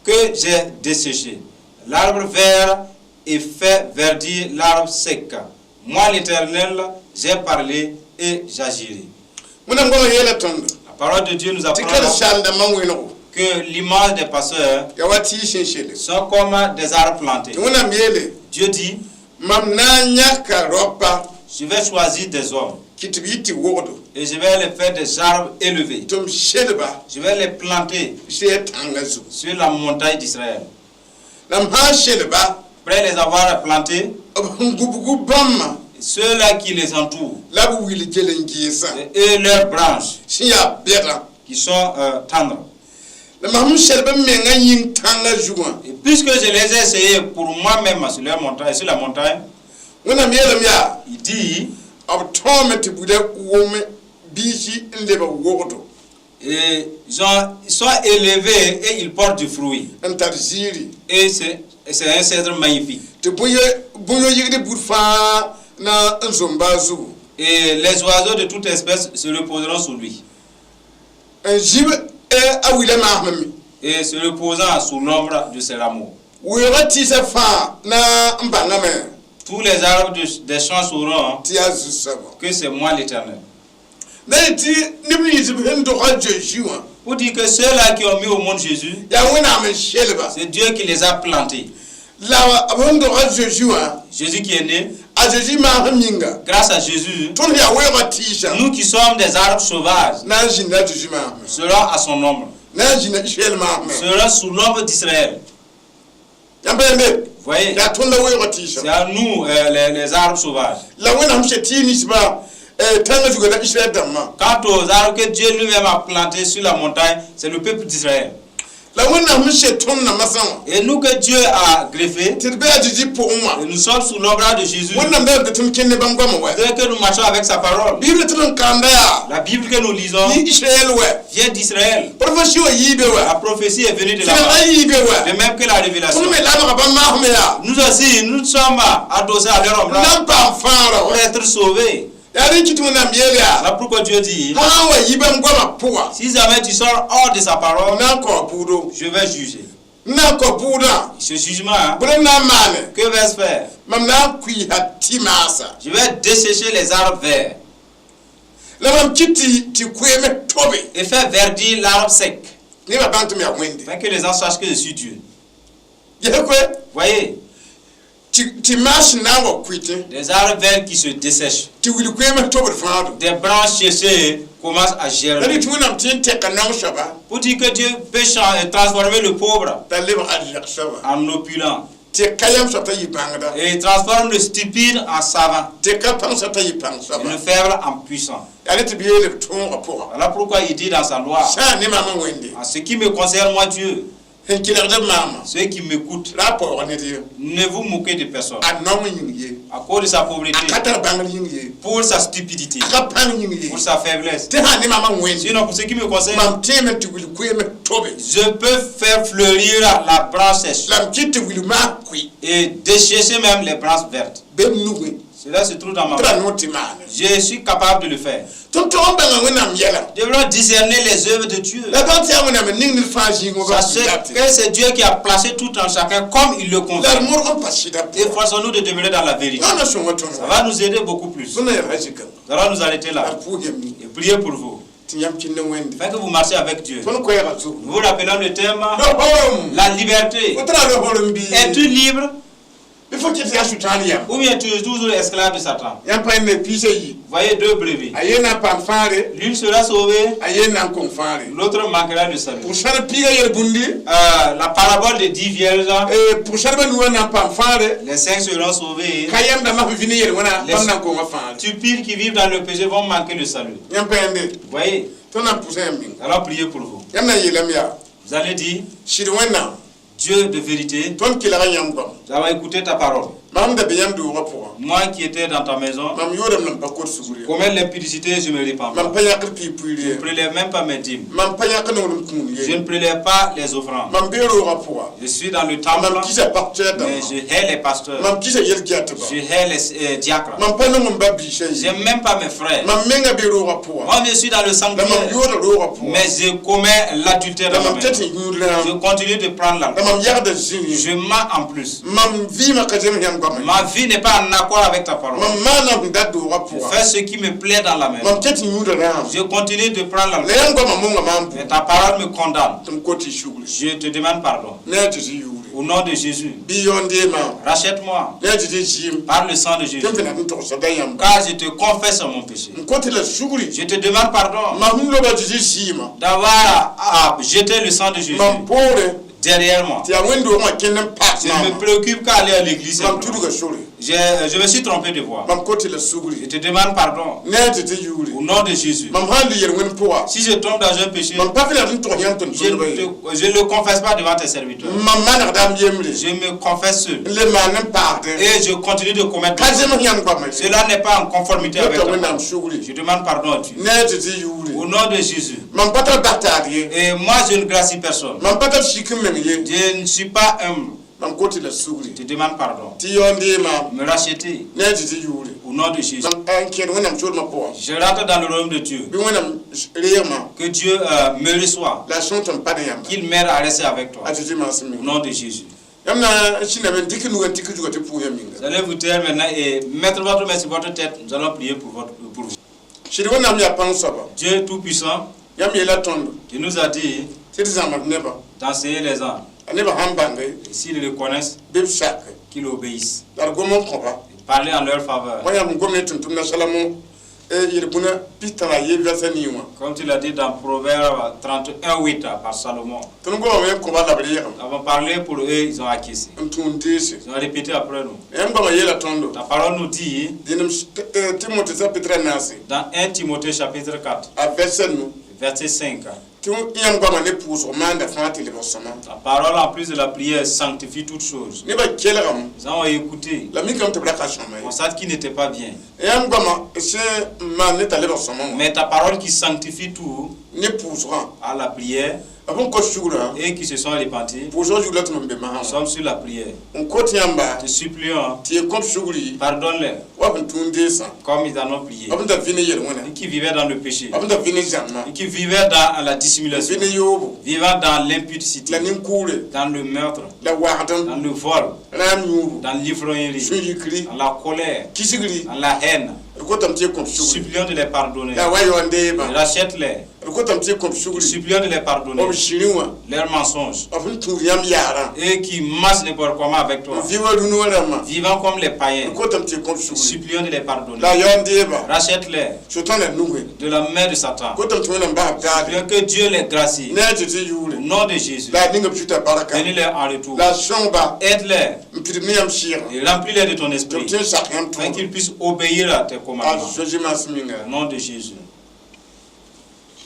C: que j'ai desséché. L'arbre vert et fait verdir l'arbre sec. Moi, l'Éternel, j'ai parlé et j'agirai.
B: Wẽnnaam goamã yeela tõndo
C: La parole de Dieu nous
B: tɩ
C: apprend
B: karen-saam-dãmbã wẽnego
C: que l'image des pasteurs
B: yaa wa tɩɩs sẽn sele.
C: Sont comme des arbres plantés.
B: Tɩ Wẽnnaam yeele
C: Dieu dit,
B: mam na n yãka raopa.
C: Je vais choisir des hommes
B: Kɩ tɩ b yɩ tɩ wogdo.
C: Et je vais les faire des arbres élevés.
B: Tɩ m selba
C: Je vais les planter
B: Israɛl tãngã zugu.
C: Sur la montagne d'Israël.
B: La m sã n selba,
C: Après les avoir plantés,
B: b sẽn gubg bãmba
C: ceux-là qui les entourent
B: la b wil gel n geesã
C: et leurs branches
B: sẽn yaa bɛdã.
C: Qui sont tendres.
B: La mam sẽn selb m mengã yĩng tãngã zugã.
C: Et puisque je les ai essayés pour moi-même sur leur montagne, sur la montagne,
B: Wẽnnaam yeelame yaa
C: il dit,
B: b tõome tɩ buda wʋm biisi n lebg wogdo
C: et ils sont élevés et ils portent du fruit.
B: N tar ziiri.
C: Et c'est un cèdre magnifique.
B: Tɩ bõe-yɩgd bud fãa na n zomba a zugu.
C: Et les oiseaux de toute espèce se reposeront sur lui.
B: N zib a wila maasmã me.
C: Et se reposant sous l'ombre de ses rameaux.
B: Weoogã tɩɩsã fãa na n bãngame
C: Tous les arbres des champs sauront
B: tɩ yaa zu-soabã.
C: Que c'est moi, l'Éternel.
B: La yetɩ neb nins b sẽn doga Zeezi wã
C: Pour dire que ceux-là qui ont mis au monde Jésus,
B: yaa Wẽnnaam n selba.
C: C'est Dieu qui les a plantés.
B: La b sẽn doga Zeezi wã
C: Jésus qui est né,
B: a Zeezi maasem yĩnga
C: grâce à Jésus,
B: tõnd yaa weoogã tɩɩsã
C: nous qui sommes des arbres sauvages,
B: na n zĩnda Zeezi maasmẽ
C: serons à son ombre,
B: na n zĩnda Israɛl maasmẽ.
C: Serons sous l'ombre d'Israël.
B: Yãmb pa yembe
C: Voyez,
B: yaa tõnd la weoogã tɩɩsã.
C: C'est à nous, les arbres sauvages.
B: La Wẽnnaam sẽn tɩɩs ninsbã tãngã zuga la Israɛl dãmbã.
C: Quant aux arbres que Dieu lui-même a plantés sur la montagne, c'est le peuple d'Israël.
B: La Wẽnnaam sẽn tõnd na masã wã
C: Et nous que Dieu a greffés,
B: tɩ d be a Zeezi pʋgẽ wã
C: et nous sommes sous l'ombre de Jésus.
B: Wẽnnaam bɩ tɩ m kẽnd ne bãmb goamã wɛ.
C: Dès que nous marchons avec sa parole,
B: Bible tɩ d n kanda yaa
C: la Bible que nous lisons
B: yɩ Israɛl wɛ.
C: Vient d'Israël.
B: Prophétie wã yii be
C: La
B: wɛ.
C: Prophétie est venue de
B: Sẽn
C: là-bas.
B: yii be wɛ.
C: De même que la révélation.
B: Tõnd me labga bãmb maasmẽ yaa
C: Nous aussi, nous sommes adossés à leur ombre
B: n na n paam fãagrã
C: pour
B: wɛ.
C: être sauvés.
B: Yaa rẽ kɩ tɩ Wẽnnaam yeel yaa
C: Voilà pourquoi Dieu dit,
B: sã n wa yi bãmb goamã pʋga
C: si jamais tu sors hors de sa parole,
B: n na n kao bʋʋdo
C: je vais juger.
B: N na n kao bʋʋdã
C: Ce jugement, hein,
B: bõe m na n maane
C: que vais-je faire?
B: Mam na n kuiisa tɩ maasa.
C: Je vais dessécher les arbres verts
B: La mam kɩt tɩ tɩ koeeme tobe
C: et faire verdir l'arbre sec,
B: nebã bãng tɩ m yaa Wẽnde.
C: Afin que les gens sachent que je suis Dieu.
B: Ges koe
C: Voyez,
B: tɩ tɩ maas sẽn na n wa kuitẽ
C: des arbres verts qui se dessèchent,
B: tɩ wil koeeme tobd fãagdo.
C: Des branches séchées commencent à
B: La
C: germer.
B: dɩ tɩ Wẽnnaam tɩ n tɛka naong soaba
C: Pour dire que Dieu peut transformer le pauvre
B: t'a lebg arzɛk soaba
C: en opulent
B: tɩ ka yam soab t'a yɩ bãngda
C: et il transforme le stupide en savant
B: tɩ ka pãng soab t'a yɩ pãng
C: et
B: soaba.
C: Le faible en puissant.
B: Yaa rẽ tɩ b yeele b tõogã pʋga.
C: Voilà pourquoi il dit dans sa loi,
B: Sã n ne maam n Wẽnde
C: en ce qui me concerne, moi Dieu,
B: sẽn kelgd b maamã
C: ceux qui m'écoutent,
B: ra a paoog ned ye
C: ne vous moquez de personne.
B: A naong yĩng ye
C: À cause de sa pauvreté,
B: a ka tar bãngr yĩng ye
C: pour sa stupidité,
B: a ka pãng yĩng ye
C: pour sa faiblesse.
B: Tɩ sã ne maam n Wẽnde
C: Sinon, pour ce qui me concerne,
B: mam tẽeme tɩ wil koeeme tobe
C: je peux faire fleurir la branche sèche
B: la m kɩt tɩ wil maas koe
C: et dessécher même les branches vertes.
B: Be m nugẽ.
C: Cela se trouve dans ma
B: Tɩ ra
C: main.
B: noor tɩ maane.
C: Je suis capable de le faire.
B: Tõnd tog n bãnga Wẽnnaam yɛla.
C: Nous devons discerner les œuvres de Dieu.
B: La bãng tɩ yaa Wẽnnaam n ning ned fãa zĩig wã.
C: Sachez que c'est Dieu qui a placé tout en chacun comme il le
B: La
C: convient.
B: d modg n pa sɩda pʋgã.
C: Efforçons-nous de demeurer dans la vérité.
B: Yã na sõnga tõnd.
C: Ça va nous aider beaucoup plus.
B: Tõnd na yaa zikã.
C: Nous allons nous arrêter
B: La
C: là
B: d pʋʋs yam
C: et prier pour vous.
B: Tɩ yãmb kẽnd Wẽnde.
C: Afin que vous marchiez avec Dieu.
B: Tõnd koɛɛgã zugu.
C: Nous vous rappelons le thème,
B: Rohorem.
C: La liberté.
B: Fo tara rohorem bɩ.
C: Es-tu libre
B: Bɩ fo kɩt yaa Sʋtãan yam.
C: Ou bien tu es toujours esclave de Satan?
B: Yãmb pa ne piisã yi.
C: Voyez deux brebis.
B: A ye na n paam fãagre.
C: L'une sera sauvée,
B: A ye na n kong fãagre.
C: L'autre manquera le salut.
B: Pʋg-sãrb piigã yel-bũndi.
C: La parabole des 10 vierges,
B: Pʋg-sãrbã nuwã na n paam fãagre.
C: Les cinq seront sauvés.
B: Ka yam dãmbã sẽn vĩ ne yel-wẽna
C: Les
B: bãmb na n konga fãagre.
C: Stupides qui vivent dans le péché vont manquer le salut.
B: Yãmb pa yãmbe.
C: Voyez,
B: Tõnd na n pʋsa yãmb meng.
C: nous allons prier pour vous.
B: Yãmb na n yeelame yaa.
C: Vous allez dire,
B: Sɩd Wẽnnaam.
C: Dieu de vérité,
B: Tõnd kelga yãmb goam.
C: nous avons écouté ta parole.
B: Mam da be yãmb doogã pʋgã.
C: Moi qui étais dans ta maison,
B: Mam yoodame la m pa kot sugr ye.
C: commets l'impudicité, je me répands pas.
B: Mam pa yãkd piig puiir
C: Je ne
B: ye.
C: prélève même pas mes dîmes.
B: Mam pa yãk nonglem kũun
C: Je
B: ye.
C: ne prélève pas les offrandes.
B: Mam bee roogã pʋga.
C: Je suis dans le temple,
B: Mam kisa pasteur
C: mais
B: dãmbã.
C: je hais les pasteurs.
B: Mam kisa yel-gɛtba.
C: Je hais les diacres.
B: Mam pa nong m ba biisã ye.
C: J'aime même pas mes frères.
B: Mam menga bee roogã pʋga.
C: Moi, je suis dans le
B: La mam
C: sanctuaire,
B: yooda roogã pʋga.
C: Mais je commets l'adultère
B: La
C: dans ma
B: mam tɛt
C: maison.
B: n yũud rãam.
C: Je continue de prendre
B: La
C: l'alcool.
B: mam yagda zĩig.
C: Je mens en plus.
B: Mam vɩɩmã ka zems yãmb goamã.
C: Ma vie n'est pas en accord avec ta parole.
B: Mam maana sẽn dat doogã
C: Je
B: pʋga.
C: fais ce qui me plaît dans la maison.
B: Mam tɛt n yũuda rãam.
C: Je continue de prendre
B: La
C: l'alcool.
B: yãmb goamã monga maam
C: Mais ta parole me condamne.
B: Tɩ m kot y sugri.
C: Je te demande pardon.
B: Ne a Zeezi yʋʋre.
C: Au nom de Jésus,
B: Bɩ yaoon deeg maam.
C: Rachète-moi
B: Ne a Zezi zɩɩm.
C: Par le sang de Jésus.
B: Tɩ m fẽna n togsa da yãmba.
C: Car je te confesse mon péché.
B: M kot la sugri.
C: Je te demande pardon
B: Mam sẽn loba Zezi zɩɩmã.
C: D'avoir à jeter le sang de Jésus
B: Mam poore.
C: Derrière moi.
B: Tɩ yaa wẽnd-doogã kẽnd n paas
C: Je ne me
B: maama.
C: préoccupe qu'à aller à l'église
B: Mam
C: simplement.
B: tudga sore.
C: Je me suis trompé de voie.
B: Mam kot la
C: Je
B: sugri.
C: Te demande pardon
B: Ne a Zezi yʋʋre.
C: au nom de Jésus.
B: Mam sãn lʋ yel-wẽnd pʋga.
C: Si je tombe dans un péché,
B: Mam pa fẽna n tog yãmb tɩ m
C: je ne
B: tõndba ye.
C: je ne le confesse pas devant tes serviteurs.
B: Mam manegda m yembre.
C: Je me confesse seul.
B: N le maan n paasdẽ.
C: Et je continue de commettre.
B: Ka zems yãmb goama ye.
C: Cela n'est pas en conformité avec
B: Yota
C: ta
B: Wẽnnaam
C: parole.
B: sugri.
C: Je demande pardon à Dieu.
B: Ne a Zezi yʋʋre.
C: Au nom de Jésus.
B: Mam pa tar bas-taag ye.
C: Et moi, je ne gracie personne.
B: Mam pa tar sik n meng ye.
C: Je ne suis pas humble.
B: Mam kot la sugri.
C: Je te demande pardon.
B: Tɩ yaoon deeg maam.
C: Me racheter
B: Ne a Zezi yʋʋre.
C: Au nom de Jésus.
B: Mam n kẽed Wẽnnaam soolmã pʋgã.
C: Je rentre dans le royaume de Dieu.
B: Bɩ Wẽnnaam reeg maam.
C: Que Dieu me reçoive.
B: La a sõng tɩ m pa ne yãmba.
C: Qu'il m'aide à rester avec toi.
B: A Zezi maasem
C: Au
B: minga.
C: Nom de Jésus.
B: Yãmb na n sĩndame n dɩk nuga n tɩk zuga tɩ pʋʋs yãmb minga.
C: Vous allez vous taire maintenant et mettre votre main sur votre tête. Nous allons prier pour vous.
B: Sɩd Wẽnnaam yaa pãng soaba.
C: Dieu Tout-Puissant,
B: Yãmb yeela tõndo.
C: Il nous a dit
B: Tɩ d zãmb nebã.
C: D'enseigner les gens.
B: A nebã sãn bãnge.
C: Et s'ils le connaissent,
B: Bɩ b sake.
C: Qu'ils obéissent.
B: La d gom n kõba.
C: Et parler en leur faveur.
B: Wã yãmb gom ne tʋm-tʋmda Salamo yel-bũna 31 vɛrsa nii wã.
C: Comme tu l'as dit dans Proverbe 31, 8 par Salomon.
B: Tõnd gomame n kõba la b reegem.
C: Nous avons parlé pour eux, ils ont acquiescé.
B: N tũud deese.
C: Ils ont répété après nous.
B: Yãmb goamã yeela tõndo.
C: Ta parole nous dit
B: Dẽnem Timote chapitre naase.
C: Dans 1 Timothée chapitre 4,
B: A vɛrsa nu.
C: Verset 5.
B: Tɩ yãmb goamã ne pʋʋsg maanda fãa tɩ lebg sõma.
C: Ta parole, en plus de la prière, sanctifie toutes choses.
B: Nebã kelgame.
C: Nous avons écouté.
B: La mikame tɩ b ra ka sõma ye.
C: Constate qui n'était pas bien.
B: Yãmb goamã sẽn n maan ne t'a lebg sõma wã.
C: Mais ta parole qui sanctifie tout
B: Ne pʋʋsgã.
C: À la prière
B: B sẽn kos sugrã.
C: Et qui se sont repentis,
B: Pʋʋsgã zug la tɩ mam be masã
C: nous
B: wã.
C: Sommes sur la prière.
B: N kot yãmba.
C: Te supplions,
B: Tɩ y kõp sugri.
C: Pardonne-les
B: Wa b sẽn tũud deesã.
C: Comme ils en ont prié.
B: B sẽn da vɩ ne yel-wẽna.
C: Et qui vivaient dans le péché,
B: B sẽn da vɩ ne zãmbã.
C: Et qui vivaient dans la dissimulation,
B: Vɩ ne yoobo.
C: Vivant dans l'impudicité,
B: La nin-kʋʋre.
C: Dans le meurtre,
B: La wagdem.
C: Dans le vol,
B: Rãam yũubu.
C: Dans l'ivrognerie,
B: Sũ-yikri.
C: Dans la colère,
B: Kisgri.
C: Dans la haine.
B: D kotame tɩ y kõp sugri.
C: Supplions de les pardonner.
B: La wa yaoon deebã.
C: Rachète-les.
B: D kotame tɩ y kõp sugri.
C: Supplions de les pardonner.
B: B zĩrĩ wã.
C: Leurs mensonges.
B: B sẽn tũud yãmb yaarã.
C: Et qui marchent n'importe comment avec toi.
B: N vɩ wa rũni wã rãmbã.
C: Vivant comme les païens.
B: D kotame tɩ y kõp sugri.
C: Supplions de les pardonner.
B: La yaoon deebã.
C: Rachète-les
B: Sʋtãana nuge.
C: De la main de Satan.
B: Kotame tɩ Wẽnnaam bas b taale.
C: Supplions que Dieu les gracie.
B: Ne a Zezi
C: Au
B: yʋʋre.
C: Nom de Jésus.
B: La a ninga b zuta barka.
C: Bénis-les en retour.
B: La a sõngba.
C: Aide-les
B: N pidb ne yãmb sɩɩgã.
C: Et remplis-les de ton
B: Tɩ b
C: esprit.
B: tɩ n sak yãmb
C: Afin
B: tõog.
C: qu'ils puissent obéir à tes
B: A
C: commandements.
B: Zozi maasem yĩnga.
C: Au nom de Jésus.